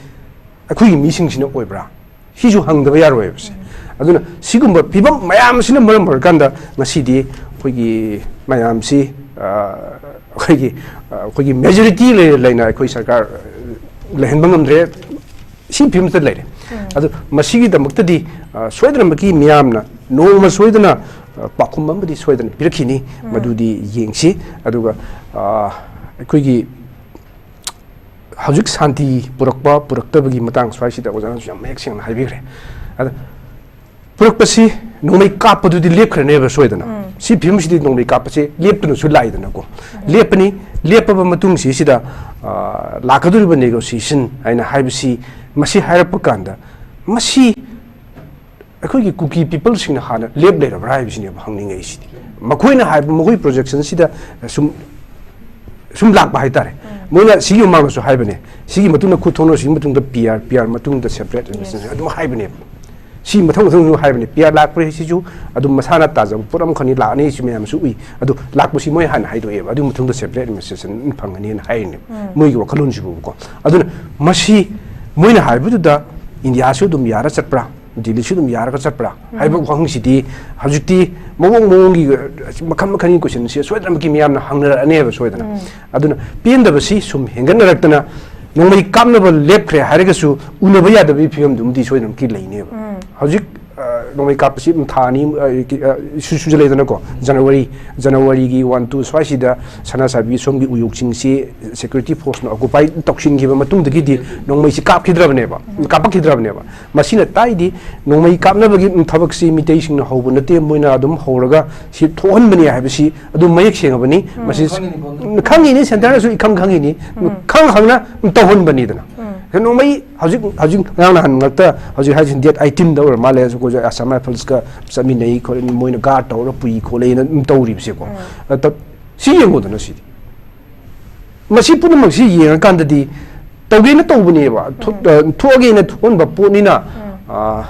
ꯑꯩꯈꯣꯏꯒꯤ ꯃꯤꯁꯤꯡꯁꯤꯅ ꯑꯣꯏꯕ꯭ꯔꯥ? ꯁꯤꯁꯨ ꯍꯪꯗꯕ ꯌꯥꯔꯣꯏꯕꯁꯦ꯫ ꯑꯗꯨꯅ ꯁꯤꯒꯨꯝꯕ ꯐꯤꯕꯝ ꯃꯌꯥꯝꯁꯤꯅ ꯃꯔꯝ ꯑꯣꯏꯔꯀꯥꯟꯗ ꯉꯁꯤꯗꯤ ꯑꯩꯈꯣꯏꯒꯤ ꯃꯌꯥꯝꯁꯤ, ꯑ, ꯑꯩꯈꯣꯏꯒꯤ, ꯑ, ꯑꯩꯈꯣꯏꯒꯤ ꯃꯦꯖꯣꯔꯤꯇꯤ ꯂꯩꯅ ꯂꯩꯅ ꯑꯩꯈꯣꯏ ꯁꯔꯀꯥꯔ ꯂꯩꯍꯟꯕ ꯉꯝꯗ꯭ꯔꯦ꯫ ꯁꯤ ꯐꯤꯕꯝꯁꯤꯗ ꯂꯩꯔꯦ꯫ ꯑꯗꯨ ꯃꯁꯤꯒꯤꯗꯃꯛꯇꯗꯤ, ꯑ, ꯁꯣꯏꯗꯅꯃꯛꯀꯤ ꯃꯤꯌꯥꯝꯅ ꯅꯣꯡꯃ ꯁꯣꯏꯗꯅ, ꯑ, ꯄꯥꯎꯈꯨꯝ ꯑꯃꯗꯤ ꯁꯣꯏꯗꯅ ꯄꯤꯔꯛꯈꯤꯅꯤ꯫ ꯃꯗꯨꯗꯤ ꯌꯦꯡꯁꯤ꯫ ꯑꯗꯨꯒ, ꯑ, ꯑꯩꯈꯣꯏꯒꯤ ꯍꯧꯖꯤꯛ ꯁꯥꯟꯇꯤ ꯄꯨꯔꯛꯄ ꯄꯨꯔꯛꯇꯕꯒꯤ ꯃꯇꯥꯡ ꯁ꯭ꯋꯥꯏꯁꯤꯗ ꯑꯣꯖꯥꯅꯁꯨ ꯌꯥꯝ ꯃꯌꯦꯛ ꯁꯦꯡꯅ ꯍꯥꯏꯕꯤꯈ꯭ꯔꯦ꯫ ꯑꯗ ꯄꯨꯔꯛꯄꯁꯤ ꯅꯣꯡꯃꯩ ꯀꯥꯞꯄꯗꯨꯗꯤ ꯂꯦꯞꯈ꯭ꯔꯅꯦꯕ ꯁꯣꯏꯗꯅ꯫ ꯁꯤ ꯐꯤꯕꯝꯁꯤꯗꯤ ꯅꯣꯡꯃꯩ ꯀꯥꯞꯄꯁꯦ ꯂꯦꯞꯇꯨꯅꯁꯨ ꯂꯥꯛꯏꯗꯅꯀꯣ꯫ ꯂꯦꯞꯄꯅꯤ, ꯂꯦꯞꯄꯕ ꯃꯇꯨꯡꯁꯤꯁꯤꯗ, ꯑ, ꯂꯥꯛꯀꯗꯧꯔꯤꯕ ꯅꯦꯒꯣꯁꯤꯌꯦꯁꯟ ꯍꯥꯏꯅ ꯍꯥꯏꯕꯁꯤ, ꯃꯁꯤ ꯍꯥꯏꯔꯛꯄ ꯀꯥꯟꯗ ꯃꯁꯤ ꯑꯩꯈꯣꯏꯒꯤ ꯀꯨꯀꯤ ꯄꯤꯄꯜꯁꯤꯡꯅ ꯍꯥꯟꯅ ꯂꯦꯞ ꯂꯩꯔꯕ꯭ꯔꯥ ꯍꯥꯏꯕꯁꯤꯅꯦꯕ ꯍꯪꯅꯤꯡꯉꯛꯏꯁꯤꯗꯤ꯫ ꯃꯈꯣꯏꯅ ꯍꯥꯏꯕ, ꯃꯈꯣꯏ ꯄ꯭ꯔꯣꯖꯦꯛꯁꯟꯁꯤꯗ ꯁꯨꯝ, ꯁꯨꯝ ꯂꯥꯛꯄ ꯍꯥꯏꯇꯥꯔꯦ꯫ ꯃꯣꯏꯅ ꯁꯤꯒꯤ ꯃꯃꯥꯡꯗꯁꯨ ꯍꯥꯏꯕꯅꯦ, ꯁꯤꯒꯤ ꯃꯇꯨꯡꯗ ꯈꯨꯠ ꯊꯣꯛꯅꯔꯁꯤꯒꯤ ꯃꯇꯨꯡꯗ ꯄꯤ ꯑꯥꯔ, ꯄꯤ ꯑꯥꯔ ꯃꯇꯨꯡꯗ ꯁꯦꯄꯔꯦꯠ ꯑꯦꯗꯃꯤꯅꯤꯁꯇ꯭ꯔꯦꯁꯟ ꯑꯗꯨꯝ ꯍꯥꯏꯕꯅꯦꯕ꯫ ꯁꯤ ꯃꯊꯪ ꯃꯊꯪ ꯑꯗꯨꯝ ꯍꯥꯏꯕꯅꯦ꯫ ꯄꯤ ꯑꯥꯔ ꯂꯥꯛꯄ ꯍꯥꯏꯁꯤꯁꯨ ꯑꯗꯨꯝ ꯃꯁꯥꯅ ꯇꯥꯖꯕ ꯄꯣꯠ ꯑꯃꯈꯛꯅꯤ, ꯂꯥꯛꯑꯅꯤ, ꯁꯤ ꯃꯌꯥꯝꯁꯨ ꯎꯏ꯫ ꯑꯗꯨ ꯂꯥꯛꯄꯁꯤ ꯃꯣꯏ ꯍꯥꯟꯅ ꯍꯥꯏꯗꯣꯛꯑꯦꯕ, ꯑꯗꯨꯒꯤ ꯃꯇꯨꯡꯗ ꯁꯦꯄꯔꯦꯠ ꯑꯦꯗꯃꯤꯅꯤꯁꯇ꯭ꯔꯦꯁꯟ ꯐꯪꯒꯅꯤꯅ ꯍꯥꯏꯔꯤꯅꯦꯕ꯫ ꯃꯣꯏꯒꯤ ꯋꯥꯈꯜꯂꯣꯟꯁꯤꯕꯨꯀꯣ꯫ ꯑꯗꯨꯅ ꯃꯁꯤ ꯃꯣꯏꯅ ꯍꯥꯏꯕꯗꯨꯗ ꯏꯟꯗꯤꯌꯥꯁꯨ ꯑꯗꯨꯝ ꯌꯥꯔ ꯆꯠꯄ꯭ꯔꯥ? ꯗꯤꯜꯂꯤꯁꯨ ꯑꯗꯨꯝ ꯌꯥꯔꯒ ꯆꯠꯄ꯭ꯔꯥ ꯍꯥꯏꯕ ꯋꯥꯍꯪꯁꯤꯗꯤ ꯍꯧꯖꯤꯛꯇꯤ ꯃꯑꯣꯡ ꯃꯑꯣꯡꯒꯤ, ꯃꯈꯜ ꯃꯈꯜꯒꯤ ꯀꯣꯏꯁꯟꯁꯦ ꯁꯣꯏꯗꯅꯃꯛꯀꯤ ꯃꯤꯌꯥꯝꯅ ꯍꯪꯅꯔꯛꯑꯅꯦꯕ ꯁꯣꯏꯗꯅ꯫ ꯑꯗꯨꯅ ꯄꯦꯟꯗꯕꯁꯤ ꯁꯨꯝ ꯍꯦꯟꯒꯠꯅꯔꯛꯇꯅ ꯅꯣꯡꯃꯩ ꯀꯥꯞꯅꯕ ꯂꯦꯞꯈ꯭ꯔꯦ ꯍꯥꯏꯔꯒꯁꯨ ꯎꯅꯕ ꯌꯥꯗꯕꯒꯤ ꯐꯤꯕꯝꯗꯨꯃꯗꯤ ꯁꯣꯏꯗꯅꯃꯛꯀꯤ ꯂꯩꯅꯦꯕ꯫ ꯍꯧꯖꯤꯛ ꯑ, ꯅꯣꯡꯃꯩ ꯀꯥꯞꯄꯁꯤ ꯑꯗꯨꯝ ꯊꯥ ꯑꯅꯤ, ꯑ, ꯀꯤ-, ꯑ, ꯁꯨ-, ꯁꯨꯖꯜꯂꯛꯑꯦꯗꯅꯀꯣ꯫ ꯖꯅꯋꯥꯔꯤ, ꯖꯅꯋꯥꯔꯤꯒꯤ ꯋꯥꯟ ꯇꯨ ꯁ꯭ꯋꯥꯏꯁꯤꯗ ꯁꯅꯥꯁꯥꯕꯤ ꯁꯣꯝꯒꯤ ꯎꯌꯣꯛꯁꯤꯡꯁꯤ security forceꯅ occupy ꯇꯧꯁꯤꯟꯈꯤꯕ ꯃꯇꯨꯡꯗꯒꯤꯗꯤ ꯅꯣꯡꯃꯩꯁꯤ ꯀꯥꯞꯈꯤꯗ꯭ꯔꯕꯅꯦꯕ, ꯀꯥꯞꯄꯛꯈꯤꯗ꯭ꯔꯕꯅꯦꯕ꯫ ꯃꯁꯤꯅ ꯇꯥꯛꯏꯗꯤ ꯅꯣꯡꯃꯩ ꯀꯥꯞꯅꯕꯒꯤ ꯊꯕꯛꯁꯤ ꯃꯤꯇꯩꯁꯤꯡꯅ ꯍꯧꯕ ꯅꯠꯇꯦ, ꯃꯣꯏꯅ ꯑꯗꯨꯝ ꯍꯧꯔꯒ ꯁꯤ ꯊꯣꯛꯍꯟꯕꯅꯤ ꯍꯥꯏꯕꯁꯤ ꯑꯗꯨꯝ ꯃꯌꯦꯛ ꯁꯦꯡꯉꯕꯅꯤ꯫ ꯃꯁꯤ ꯈꯪꯉꯤꯅꯤ, ꯁꯦꯟꯇꯔꯅꯁꯨ ꯏꯈꯪ ꯈꯪꯉꯤꯅꯤ, ꯈꯪ ꯈꯪꯅ ꯇꯧꯍꯟꯕꯅꯤꯗꯅ꯫ ꯅꯣꯡꯃꯩ ꯍꯧꯖꯤꯛ, ꯍꯧꯖꯤꯛ ꯉꯔꯥꯡ ꯅꯍꯥꯟ ꯉꯛꯇ ꯍꯧꯖꯤꯛ ꯍꯥꯏꯁꯤ date eighteenꯗ ꯑꯣꯏꯔ ꯃꯥꯜꯂꯦ, ꯑꯩꯈꯣꯏꯁꯨ Assam Riflesꯀ ꯆꯠꯃꯤꯟꯅꯩ ꯈꯣꯠꯂꯤ, ꯃꯣꯏꯅ guard ꯇꯧꯔ ꯄꯨꯏ ꯈꯣꯠꯂꯦꯅ ꯑꯗꯨꯝ ꯇꯧꯔꯤꯕꯁꯦꯀꯣ꯫ ꯑ, ꯇ-, ꯁꯤ ꯌꯦꯡꯉꯣꯗꯅ ꯁꯤꯗꯤ꯫ ꯃꯁꯤ ꯄꯨꯝꯅꯃꯛꯁꯤ ꯌꯦꯡꯉꯀꯥꯟꯗꯗꯤ ꯇꯧꯒꯦꯅ ꯇꯧꯕꯅꯦꯕ, ꯊꯣꯛ-, ꯑ, ꯊꯣꯛꯑꯒꯦꯅ ꯊꯣꯛꯍꯟꯕ ꯄꯣꯠꯅꯤꯅ, ꯑ,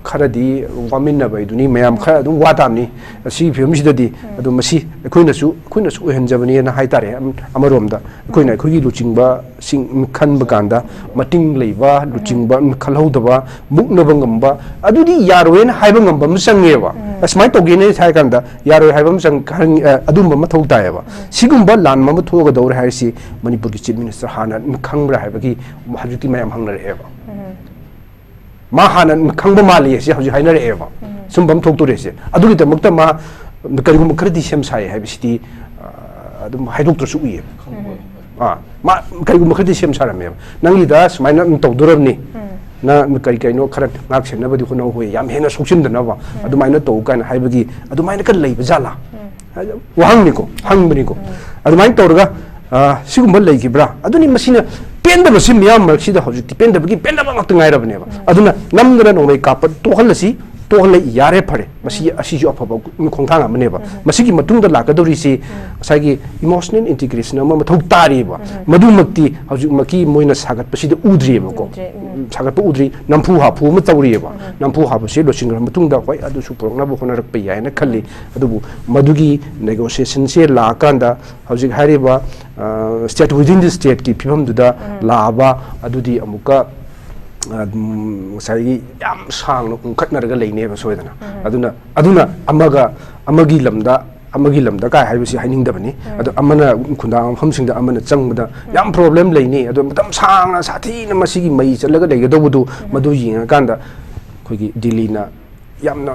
ꯈꯔꯗꯤ ꯋꯥꯃꯤꯟꯅꯕ ꯍꯥꯏꯗꯨꯅꯤ, ꯃꯌꯥꯝ ꯈꯔ ꯑꯗꯨꯝ ꯋꯥ ꯇꯥꯕꯅꯤ꯫ ꯑꯁꯤꯒꯤ ꯐꯤꯕꯝꯁꯤꯗꯗꯤ ꯑꯗꯨ ꯃꯁꯤ ꯑꯩꯈꯣꯏꯅꯁꯨ, ꯑꯩꯈꯣꯏꯅꯁꯨ ꯑꯣꯏꯍꯟꯖꯕꯅꯦꯅ ꯍꯥꯏꯇꯥꯔꯦ꯫ ꯑꯝ-, ꯑꯃꯔꯣꯝꯗ ꯑꯩꯈꯣꯏꯅ ꯑꯩꯈꯣꯏꯒꯤ ꯂꯨꯆꯤꯡꯕꯁꯤꯡ ꯈꯟꯕ ꯀꯥꯟꯗ ꯃꯇꯤꯡ ꯂꯩꯕ, ꯂꯨꯆꯤꯡꯕ ꯈꯜꯍꯧꯗꯕ, ꯃꯨꯛꯅꯕ ꯉꯝꯕ, ꯑꯗꯨꯗꯤ ꯌꯥꯔꯣꯏꯅ ꯍꯥꯏꯕ ꯉꯝꯕ ꯑꯃ ꯆꯪꯉꯦꯕ꯫ ꯑꯁꯨꯃꯥꯏꯅ ꯇꯧꯒꯦꯅ ꯍꯥꯏ ꯀꯥꯟꯗ ꯌꯥꯔꯣꯏ ꯍꯥꯏꯕ ꯑꯃ ꯆꯪ-, ꯈꯪ-, ꯑ, ꯑꯗꯨꯝꯕ ꯃꯊꯧ ꯇꯥꯏꯌꯦꯕ꯫ ꯁꯤꯒꯨꯝꯕ ꯂꯥꯟ ꯑꯃ ꯊꯣꯛꯑꯒꯗꯧꯔꯦ ꯍꯥꯏꯔꯤꯁꯤ ꯃꯅꯤꯄꯨꯔꯒꯤ Chief Minister ꯍꯥꯟꯅ ꯈꯪꯕ꯭ꯔꯥ ꯍꯥꯏꯕꯒꯤ ꯍꯧꯖꯤꯛꯇꯤ ꯃꯌꯥꯝ ꯍꯪꯅꯔꯛꯑꯦꯕ꯫ ꯃꯥ ꯍꯥꯟꯅ ꯈꯪꯕ ꯃꯥꯜꯂꯤ ꯁꯤ ꯍꯧꯖꯤꯛ ꯍꯥꯏꯅꯔꯛꯑꯦꯕ꯫ ꯁꯨꯝꯕ ꯑꯃ ꯊꯣꯛꯇꯣꯔꯦꯁꯦ꯫ ꯑꯗꯨꯒꯤꯗꯃꯛꯇ ꯃꯥ ꯀꯔꯤꯒꯨꯝꯕ ꯈꯔꯗꯤ ꯁꯦꯝ ꯁꯥꯏ ꯍꯥꯏꯕꯁꯤꯗꯤ, ꯑ, ꯑꯗꯨꯝ ꯍꯥꯏꯗꯣꯛꯇ꯭ꯔꯁꯨ ꯎꯏꯌꯦꯕ꯫ ꯑꯥ, ꯃꯥ ꯀꯔꯤꯒꯨꯝꯕ ꯈꯔꯗꯤ ꯁꯦꯝ ꯁꯥꯔꯝꯃꯦꯕ꯫ "ꯅꯪꯒꯤꯗ ꯁꯨꯃꯥꯏꯅ ꯑꯗꯨꯝ ꯇꯧꯗꯣꯔꯕꯅꯤ, ꯅꯪ ꯀꯔꯤ ꯀꯔꯤꯅꯣ ꯈꯔ ꯉꯥꯛ ꯁꯦꯟꯅꯕꯗꯤ ꯍꯣꯠꯅꯧ, ꯍꯣꯏ, ꯌꯥꯝ ꯍꯦꯟꯅ ꯁꯣꯛꯆꯤꯟꯗꯅꯕ ꯑꯗꯨꯃꯥꯏꯅ ꯇꯧ" ꯀꯥꯏꯅ ꯍꯥꯏꯕꯒꯤ ꯑꯗꯨꯃꯥꯏꯅ ꯈꯔ ꯂꯩꯕ ꯖꯥꯠꯂꯥ? ꯋꯥꯍꯪꯅꯤꯀꯣ, ꯍꯪꯕꯅꯤꯀꯣ꯫ ꯑꯗꯨꯃꯥꯏꯅ ꯇꯧꯔꯒ, ꯑ, ꯁꯤꯒꯨꯝꯕ ꯂꯩꯈꯤꯕ꯭ꯔꯥ? ꯑꯗꯨꯅꯤ ꯃꯁꯤꯅ ꯄꯦꯟꯗꯕꯁꯤ ꯃꯤꯌꯥꯝ ꯃꯔꯛꯁꯤꯗ ꯍꯧꯖꯤꯛꯇꯤ ꯄꯦꯟꯗꯕꯒꯤ ꯄꯦꯟꯗꯕ ꯉꯥꯛꯇ ꯉꯥꯏꯔꯕꯅꯦꯕ꯫ ꯑꯗꯨꯅ ꯅꯝꯗꯅ ꯅꯣꯡꯃꯩ ꯀꯥꯞꯄ ꯇꯣꯛꯍꯜꯂꯁꯤ, ꯇꯣꯛꯍꯜꯂ ꯌꯥꯔꯦ, ꯐꯔꯦ꯫ ꯃꯁꯤ, ꯑꯁꯤꯁꯨ ꯑꯐꯕ ꯈꯣꯡꯊꯥꯡ ꯑꯃꯅꯦꯕ꯫ ꯃꯁꯤꯒꯤ ꯃꯇꯨꯡꯗ ꯂꯥꯛꯀꯗꯧꯔꯤꯁꯤ ꯉꯁꯥꯏꯒꯤ emotional integration ꯑꯃ ꯃꯊꯧ ꯇꯥꯔꯤꯕ꯫ ꯃꯗꯨꯃꯛꯇꯤ ꯍꯧꯖꯤꯛꯃꯛꯀꯤ ꯃꯣꯏꯅ ꯁꯥꯒꯠꯄꯁꯤꯗ ꯎꯗ꯭ꯔꯤꯑꯕꯀꯣ꯫ ꯎꯗ꯭ꯔꯤ, ꯎꯝ꯫ ꯁꯥꯒꯠꯄ ꯎꯗ꯭ꯔꯤ, ꯅꯝꯐꯨ ꯍꯥꯐꯨ ꯑꯃ ꯇꯧꯔꯤꯑꯕ꯫ ꯅꯝꯐꯨ ꯍꯥꯐꯨꯁꯦ ꯂꯣꯏꯁꯤꯟꯈ꯭ꯔ ꯃꯇꯨꯡꯗ, ꯍꯣꯏ, ꯑꯗꯨꯁꯨ ꯄꯨꯔꯛꯅꯕ ꯍꯣꯠꯅꯔꯛꯄ ꯌꯥꯏꯅ ꯈꯜꯂꯤ꯫ ꯑꯗꯨꯕꯨ ꯃꯗꯨꯒꯤ negotiationꯁꯦ ꯂꯥꯛꯑꯀꯥꯟꯗ ꯍꯧꯖꯤꯛ ꯍꯥꯏꯔꯤꯕ, ꯑ, state within the stateꯀꯤ ꯐꯤꯕꯝꯗꯨꯗ ꯂꯥꯛꯑꯕ ꯑꯗꯨꯗꯤ ꯑꯃꯨꯛꯀ ꯑꯗꯨꯝ ꯉꯁꯥꯏꯒꯤ ꯌꯥꯝ ꯁꯥꯡꯅ ꯎꯪꯈꯠꯅꯔꯒ ꯂꯩꯅꯦꯕ ꯁꯣꯏꯗꯅ꯫ ꯎꯝ꯫ ꯑꯗꯨꯅ, ꯑꯗꯨꯅ ꯑꯃꯒ, ꯑꯃꯒꯤ ꯂꯝꯗ, ꯑꯃꯒꯤ ꯂꯝꯗ ꯀꯥꯏ ꯍꯥꯏꯕꯁꯤ ꯍꯥꯏꯅꯤꯡꯗꯕꯅꯤ꯫ ꯎꯝ꯫ ꯑꯗꯣ ꯑꯃꯅ ꯈꯨꯟꯗꯥ ꯃꯐꯝꯁꯤꯡꯗ ꯑꯃꯅ ꯆꯪꯕꯗ ꯎꯝ꯫ ꯌꯥꯝ problem ꯂꯩꯅꯤ꯫ ꯑꯗꯣ ꯃꯇꯝ ꯁꯥꯡꯅ ꯁꯥꯊꯤꯅ ꯃꯁꯤꯒꯤ ꯃꯩ ꯆꯠꯂꯒ ꯂꯩꯒꯗꯧꯕꯗꯨ, ꯎꯝ꯫ ꯃꯗꯨ ꯌꯦꯡꯉꯀꯥꯟꯗ ꯑꯩꯈꯣꯏꯒꯤ ꯗꯤꯜꯂꯤꯅ ꯌꯥꯝꯅ,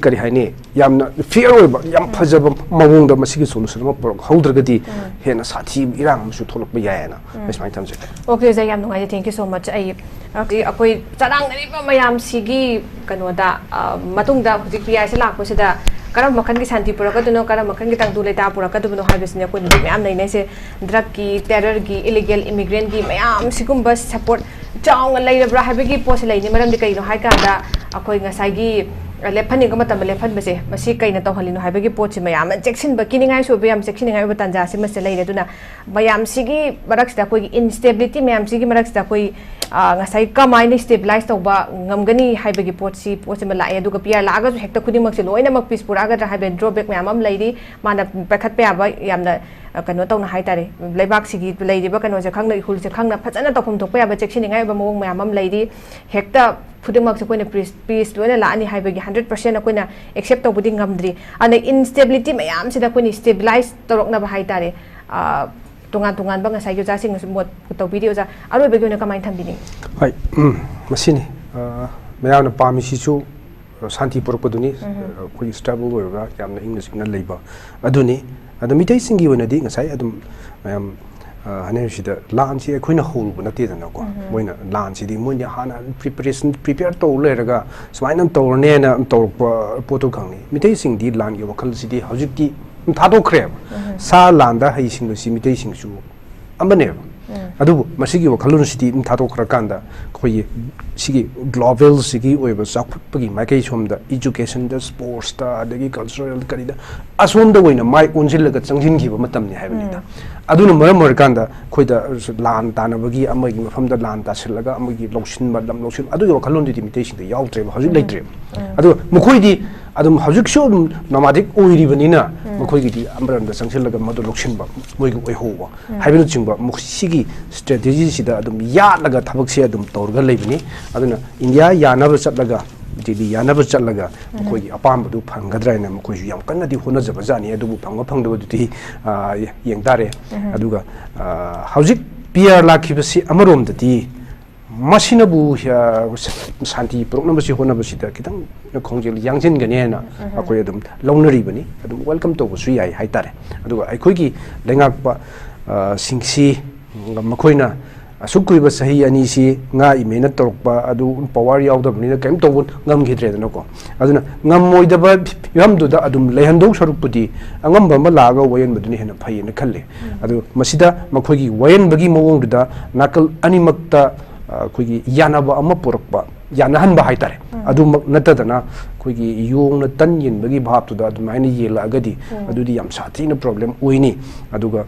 ꯀꯔꯤ ꯍꯥꯏꯅꯤ, ꯌꯥꯝꯅ fair ꯑꯣꯏꯕ, ꯌꯥꯝ ꯎꯝ꯫ ꯐꯖꯕ ꯃꯑꯣꯡꯗ ꯃꯁꯤꯒꯤ solution ꯑꯃ ꯄꯨꯔꯛꯍꯧꯗ꯭ꯔꯒꯗꯤ ꯎꯝ꯫ ꯍꯦꯟꯅ ꯁꯥꯊꯤꯕ ꯏꯔꯥꯡ ꯑꯃꯁꯨ ꯊꯣꯛꯂꯛꯄ ꯌꯥꯏꯌꯦꯅ ꯎꯝ꯫ ꯑꯩ ꯁꯨꯃꯥꯏꯅ ꯊꯝꯖꯒꯦ꯫ Okay, ꯑꯣꯖꯥ, ꯌꯥꯝ ꯅꯨꯡꯉꯥꯏꯖꯩ, thank you so much꯫ ꯑꯩ, ꯑꯩꯈꯣꯏ ꯆꯔꯥꯡꯅꯔꯤꯕ ꯃꯌꯥꯝꯁꯤꯒꯤ ꯀꯩꯅꯣꯗ, ꯑ, ꯃꯇꯨꯡꯗ ꯍꯧꯖꯤꯛ ꯄꯤ ꯑꯥꯏꯁꯤ ꯂꯥꯛꯄꯁꯤꯗ ꯀꯔꯝꯕ ꯃꯈꯜꯒꯤ ꯁꯥꯟꯇꯤ ꯄꯨꯔꯛꯀꯗꯣꯏꯅꯣ, ꯀꯔꯝꯕ ꯃꯈꯜꯒꯤ ꯇꯪꯗꯨ ꯂꯩꯇꯥ ꯄꯨꯔꯛꯀꯗꯕꯅꯣ ꯍꯥꯏꯕꯁꯤꯅ ꯑꯩꯈꯣꯏ ꯅꯨꯃꯤꯠ ꯃꯌꯥꯝ ꯅꯩꯅꯩꯁꯦ꯫ Drugꯀꯤ, terrorꯒꯤ, illegal immigrantꯀꯤ ꯃꯌꯥꯝ ꯁꯤꯒꯨꯝꯕ support ꯆꯥꯎꯅ ꯂꯩꯔꯕ꯭ꯔꯥ ꯍꯥꯏꯕꯒꯤ ꯄꯣꯠꯁꯦ ꯂꯩꯅꯤ꯫ ꯃꯔꯝꯗꯤ ꯀꯩꯒꯤꯅꯣ ꯍꯥꯏ ꯀꯥꯟꯗ ꯑꯩꯈꯣꯏ ꯉꯁꯥꯏꯒꯤ, ꯑ, ꯂꯦꯞꯍꯟꯅꯤꯡꯕ ꯃꯇꯝꯗ ꯂꯦꯞꯍꯟꯕꯁꯦ, ꯃꯁꯤ ꯀꯩꯅ ꯇꯧꯍꯜꯂꯤꯅꯣ ꯍꯥꯏꯕꯒꯤ ꯄꯣꯠꯁꯤꯃ ꯌꯥꯝꯅ ꯆꯦꯛꯁꯤꯟꯕ, ꯀꯤꯅꯤꯡꯉꯥꯏꯁꯨ ꯑꯣꯏꯕ, ꯌꯥꯝ ꯆꯦꯛꯁꯤꯟꯅꯤꯡꯉꯥꯏ ꯑꯣꯏꯕ ꯇꯥꯟꯖꯥꯁꯤꯃꯁꯦ ꯂꯩꯔꯦ꯫ ꯑꯗꯨꯅ ꯃꯌꯥꯝꯁꯤꯒꯤ ꯃꯔꯛꯁꯤꯗ, ꯑꯩꯈꯣꯏꯒꯤ instabilityꯁꯤꯡꯒꯤ ꯃꯔꯛꯁꯤꯗ ꯑꯩꯈꯣꯏ, ꯑ, ꯉꯁꯥꯏ ꯀꯃꯥꯏꯅ stabilize ꯇꯧꯕ ꯉꯝꯒꯅꯤ ꯍꯥꯏꯕꯒꯤ ꯄꯣꯠꯁꯤ, ꯄꯣꯠꯁꯤꯃ ꯂꯥꯛꯑꯦ꯫ ꯑꯗꯨꯒ ꯄꯤ ꯑꯥꯔ ꯂꯥꯛꯑꯒꯁꯨ ꯍꯦꯛꯇ ꯈꯨꯗꯤꯡꯃꯛꯁꯦ ꯂꯣꯏꯅꯃꯛ peace ꯄꯨꯔꯛꯑꯒꯗ꯭ꯔꯥ ꯍꯥꯏꯕ drawback ꯃꯌꯥꯝ ꯑꯃ ꯂꯩꯔꯤ꯫ ꯃꯥꯅ ꯄꯥꯏꯈꯠꯄ ꯌꯥꯕ ꯌꯥꯝꯅ, ꯑ, ꯀꯩꯅꯣ ꯇꯧꯅ ꯍꯥꯏ ꯇꯥꯔꯦ, ꯂꯩꯕꯥꯛꯁꯤꯒꯤ ꯂꯩꯔꯤꯕ ꯀꯩꯅꯣꯁꯦ ꯈꯪꯅ, ꯏꯍꯨꯜꯁꯦ ꯈꯪꯅ ꯐꯖꯅ ꯇꯧꯐꯝ ꯊꯣꯛꯄ ꯌꯥꯕ ꯆꯦꯛꯁꯤꯟꯅꯤꯡꯉꯥꯏ ꯑꯣꯏꯕ ꯃꯑꯣꯡ ꯃꯌꯥꯝ ꯑꯃ ꯂꯩꯔꯤ꯫ ꯍꯦꯛꯇ ꯈꯨꯗꯤꯡꯃꯛꯁꯦ ꯑꯩꯈꯣꯏꯅ peace, peace ꯂꯣꯏꯅ ꯂꯥꯛꯑꯅꯤ ꯍꯥꯏꯕꯒꯤ hundred percent ꯑꯩꯈꯣꯏꯅ accept ꯇꯧꯕꯗꯤ ꯉꯝꯗ꯭ꯔꯤ꯫ ꯑꯗꯨꯅ instability ꯃꯌꯥꯝꯁꯤꯗ ꯑꯩꯈꯣꯏꯅ stabilize ꯇꯧꯔꯛꯅꯕ ꯍꯥꯏ ꯇꯥꯔꯦ, ꯑ, ꯇꯣꯉꯥꯟ ꯇꯣꯉꯥꯟꯕ ꯉꯁꯥꯏꯒꯤ ꯑꯣꯖꯥꯁꯤꯡꯅꯁꯨ ꯃꯣꯠ ꯇꯧꯕꯤꯔꯤ꯫ ꯑꯣꯖꯥ, ꯑꯔꯣꯏꯕꯒꯤ ꯑꯣꯏꯅ ꯀꯃꯥꯏꯅ ꯊꯝꯕꯤꯅꯤꯡꯉꯤ? ꯍꯣꯏ, ꯎꯝ, ꯃꯁꯤꯅꯤ꯫ ꯑ, ꯃꯌꯥꯝꯅ ꯄꯥꯝꯃꯤꯁꯤꯁꯨ ꯁꯥꯟꯇꯤ ꯄꯨꯔꯛꯄꯗꯨꯅꯤ꯫ ꯎꯝ꯫ ꯑꯩꯈꯣꯏꯒꯤ stable ꯑꯣꯏꯔꯒ ꯌꯥꯝꯅ ꯏꯪꯅ ꯆꯤꯛꯅ ꯂꯩꯕ ꯑꯗꯨꯅꯤ꯫ ꯑꯗꯣ ꯃꯤꯇꯩꯁꯤꯡꯒꯤ ꯑꯣꯏꯅꯗꯤ ꯉꯁꯥꯏ ꯑꯗꯨꯝ ꯃꯌꯥꯝ, ꯑ, ꯍꯥꯏꯅꯔꯤꯁꯤꯗ ꯂꯥꯟꯁꯤ ꯑꯩꯈꯣꯏꯅ ꯍꯧꯔꯨꯕ ꯅꯠꯇꯦꯗꯅꯀꯣ꯫ ꯎꯝ꯫ ꯃꯣꯏꯅ ꯂꯥꯟꯁꯤꯗꯤ ꯃꯣꯏꯅ ꯍꯥꯟꯅ preparation, prepare ꯇꯧ ꯂꯩꯔꯒ ꯁꯨꯃꯥꯏꯅ ꯇꯧꯔꯅꯦꯅ ꯇꯧꯔꯛꯄ ꯄꯣꯠꯇꯨ ꯈꯛꯅꯤ꯫ ꯃꯤꯇꯩꯁꯤꯡꯗꯤ ꯂꯥꯟꯒꯤ ꯋꯥꯈꯜꯁꯤꯗꯤ ꯍꯧꯖꯤꯛꯇꯤ ꯊꯥꯗꯣꯛꯈ꯭ꯔꯦꯕ꯫ ꯎꯝ꯫ ꯁꯥ ꯂꯥꯟꯗ ꯍꯩꯁꯤꯡꯕꯁꯤ ꯃꯤꯇꯩꯁꯤꯡꯁꯨ ꯑꯃꯅꯦꯕ꯫ ꯎꯝ꯫ ꯑꯗꯨꯕꯨ ꯃꯁꯤꯒꯤ ꯋꯥꯈꯜꯂꯣꯟꯁꯤꯗꯤ ꯑꯗꯨꯝ ꯊꯥꯗꯣꯛꯈ꯭ꯔꯀꯥꯟꯗ ꯑꯩꯈꯣꯏꯒꯤ ꯁꯤꯒꯤ globalꯁꯤꯒꯤ ꯑꯣꯏꯕ ꯆꯥꯎꯈꯠꯄꯒꯤ ꯃꯥꯏꯀꯩ ꯁꯣꯝꯗ educationꯗ, sportsꯇ, ꯑꯗꯒꯤ cultural ꯀꯔꯤꯗ ꯑꯁꯣꯝꯗ ꯑꯣꯏꯅ ꯃꯥꯏ ꯑꯣꯟꯁꯤꯜꯂꯒ ꯆꯪꯁꯤꯟꯈꯤꯕ ꯃꯇꯝꯅꯤ ꯍꯥꯏꯕꯅꯤꯗ꯫ ꯎꯝ꯫ ꯑꯗꯨꯅ ꯃꯔꯝ ꯑꯣꯏꯔꯀꯥꯟꯗ ꯑꯩꯈꯣꯏꯗ ꯂꯥꯟ ꯇꯥꯅꯕꯒꯤ, ꯑꯃꯒꯤ ꯃꯐꯝꯗ ꯂꯥꯟ ꯇꯥꯁꯤꯜꯂꯒ ꯑꯃꯒꯤ ꯂꯧꯁꯤꯟꯕ, ꯂꯝ ꯂꯧꯁꯤꯟꯕ, ꯑꯗꯨꯒꯤ ꯋꯥꯈꯜꯂꯣꯟꯗꯨꯗꯤ ꯃꯤꯇꯩꯁꯤꯡꯗ ꯌꯥꯎꯗ꯭ꯔꯦꯕ, ꯍꯧꯖꯤꯛ ꯎꯝ꯫ ꯂꯩꯇ꯭ꯔꯦꯕ꯫ ꯎꯝ꯫ ꯑꯗꯨꯒ ꯃꯈꯣꯏꯗꯤ ꯑꯗꯨꯝ ꯍꯧꯖꯤꯛꯁꯨ ꯑꯗꯨꯝ nomadic ꯑꯣꯏꯔꯤꯕꯅꯤꯅ, ꯎꯝ꯫ ꯃꯈꯣꯏꯒꯤꯗꯤ ꯑꯃꯔꯣꯝꯗ ꯆꯪꯁꯤꯜꯂꯒ ꯃꯗꯨ ꯂꯧꯁꯤꯟꯕ, ꯃꯣꯏꯒꯤ ꯑꯣꯏꯍꯧꯕ ꯍꯥꯏꯕꯅꯆꯤꯡꯕ, ꯃꯈꯣꯏ ꯁꯤꯒꯤ ꯁ꯭ꯇ꯭ꯔꯦꯇꯦꯖꯤꯁꯤꯗ ꯑꯗꯨꯝ ꯌꯥꯠꯂꯒ ꯊꯕꯛꯁꯦ ꯑꯗꯨꯝ ꯇꯧꯔꯒ ꯂꯩꯕꯅꯤ꯫ ꯑꯗꯨꯅ ꯏꯟꯗꯤꯌꯥ ꯌꯥꯅꯕ ꯆꯠꯂꯒ, ꯗꯤꯜꯂꯤ ꯌꯥꯅꯕ ꯆꯠꯂꯒ ꯃꯈꯣꯏꯒꯤ ꯑꯄꯥꯝꯕꯗꯨ ꯐꯪꯒꯗ꯭ꯔꯥ ꯍꯥꯏꯅ ꯃꯈꯣꯏꯁꯨ ꯌꯥꯝ ꯀꯟꯅꯗꯤ ꯍꯣꯠꯅꯖꯕꯖꯥꯠꯅꯤ꯫ ꯑꯗꯨꯕꯨ ꯐꯪꯕ ꯐꯪꯗꯕꯗꯨꯗꯤ, ꯑ, ꯌꯦꯡ ꯇꯥꯔꯦ꯫ ꯑꯗꯨꯒ, ꯑ, ꯍꯧꯖꯤꯛ ꯄꯤ ꯑꯥꯔ ꯂꯥꯛꯈꯤꯕꯁꯤ ꯑꯃꯔꯣꯝꯗꯗꯤ ꯃꯁꯤꯅꯕꯨ, ꯑ, ꯁꯥꯟꯇꯤ ꯄꯨꯔꯛꯅꯕꯁꯤ ꯍꯣꯠꯅꯕꯁꯤꯗ ꯈꯤꯇꯪ ꯈꯣꯡꯖꯦꯜ ꯌꯥꯡꯁꯤꯟꯒꯅꯤ ꯍꯥꯏꯅ ꯑꯩꯈꯣꯏ ꯑꯗꯨꯝ ꯂꯧꯅꯔꯤꯕꯅꯤ꯫ ꯑꯗꯨꯝ ꯋꯦꯜꯀꯝ ꯇꯧꯕꯁꯨ ꯌꯥꯏ ꯍꯥꯏꯇꯥꯔꯦ꯫ ꯑꯗꯨꯒ ꯑꯩꯈꯣꯏꯒꯤ ꯂꯩꯉꯥꯛꯄ, ꯑ, ꯁꯤꯡꯁꯤ ꯃꯈꯣꯏꯅ ꯑꯁꯨꯛ ꯀꯨꯏꯕ ꯆꯍꯤ ꯑꯅꯤꯁꯤ ꯉꯥꯛꯏꯃꯦꯅ ꯇꯧꯔꯛꯄ ꯑꯗꯨ ꯄꯋꯥꯔ ꯌꯥꯎꯗꯕꯅꯤꯅ ꯀꯔꯤꯝ ꯇꯧꯕ ꯉꯝꯈꯤꯗ꯭ꯔꯦꯗꯅꯀꯣ꯫ ꯑꯗꯨꯅ ꯉꯝꯃꯣꯏꯗꯕ ꯐꯤꯕꯝꯗꯨꯗ ꯑꯗꯨꯝ ꯂꯩꯍꯟꯗꯧ ꯁꯔꯨꯛꯄꯨꯗꯤ ꯑꯉꯝꯕ ꯑꯃ ꯂꯥꯛꯑꯒ ꯋꯥꯌꯦꯟꯕꯗꯨꯅ ꯍꯦꯟꯅ ꯐꯩꯌꯦꯅ ꯈꯜꯂꯤ꯫ ꯑꯗꯨ ꯃꯁꯤꯗ ꯃꯈꯣꯏꯒꯤ ꯋꯥꯌꯦꯟꯕꯒꯤ ꯃꯑꯣꯡꯗꯨꯗ ꯅꯥꯀꯜ ꯑꯅꯤꯃꯛꯇ, ꯑ, ꯑꯩꯈꯣꯏꯒꯤ ꯌꯥꯅꯕ ꯑꯃ ꯄꯨꯔꯛꯄ, ꯌꯥꯅꯍꯟꯕ ꯍꯥꯏꯇꯥꯔꯦ꯫ ꯑꯗꯨꯃꯛ ꯅꯠꯇꯗꯅ ꯑꯩꯈꯣꯏꯒꯤ ꯌꯣꯡꯅ ꯇꯟ ꯌꯦꯟꯕꯒꯤ ꯚꯥꯞꯇꯨꯗ ꯑꯗꯨꯃꯥꯏꯅ ꯌꯦꯜꯂꯛꯑꯒꯗꯤ ꯑꯗꯨꯗꯤ ꯌꯥꯝ ꯁꯥꯊꯤꯅ ꯄ꯭ꯔꯣꯕ꯭ꯂꯦꯝ ꯑꯣꯏꯅꯤ꯫ ꯑꯗꯨꯒ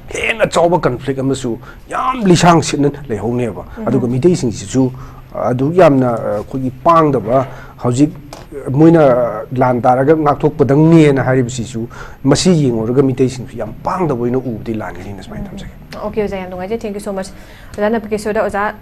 ꯍꯦꯟꯅ ꯆꯥꯎꯕ ꯀꯟꯐ꯭ꯂꯤꯛ ꯑꯃꯁꯨ ꯌꯥꯝ ꯂꯤꯁꯥꯡ ꯁꯤꯠꯅ ꯂꯩꯍꯧꯅꯦꯕ꯫ ꯑꯗꯨꯒ ꯃꯤꯇꯩꯁꯤꯡꯁꯤꯁꯨ ꯑꯗꯨꯛ ꯌꯥꯝꯅ, ꯑ, ꯑꯩꯈꯣꯏꯒꯤ ꯄꯥꯡꯗꯕ, ꯍꯧꯖꯤꯛ ꯃꯣꯏꯅ ꯂꯥꯟ ꯇꯥꯔꯒ ꯉꯥꯛꯊꯣꯛꯄꯗꯪꯅꯦꯅ ꯍꯥꯏꯔꯤꯕꯁꯤꯁꯨ, ꯃꯁꯤ ꯌꯦꯡꯉꯨꯔꯒ ꯃꯤꯇꯩꯁꯤꯡꯁꯨ ꯌꯥꯝ ꯄꯥꯡꯗꯕ ꯑꯣꯏꯅ ꯎꯕꯗꯤ ꯂꯥꯟꯒꯅꯤꯅ ꯁꯨꯃꯥꯏꯅ ꯊꯝꯖꯒꯦ꯫ ꯑꯣꯀꯦ ꯑꯣꯖꯥ, ꯌꯥꯝ ꯅꯨꯡꯉꯥꯏꯖꯩ, thank you so much꯫ ꯑꯣꯖꯥ ꯅꯄꯀꯦꯁꯣꯔꯗ ꯑꯣꯖꯥ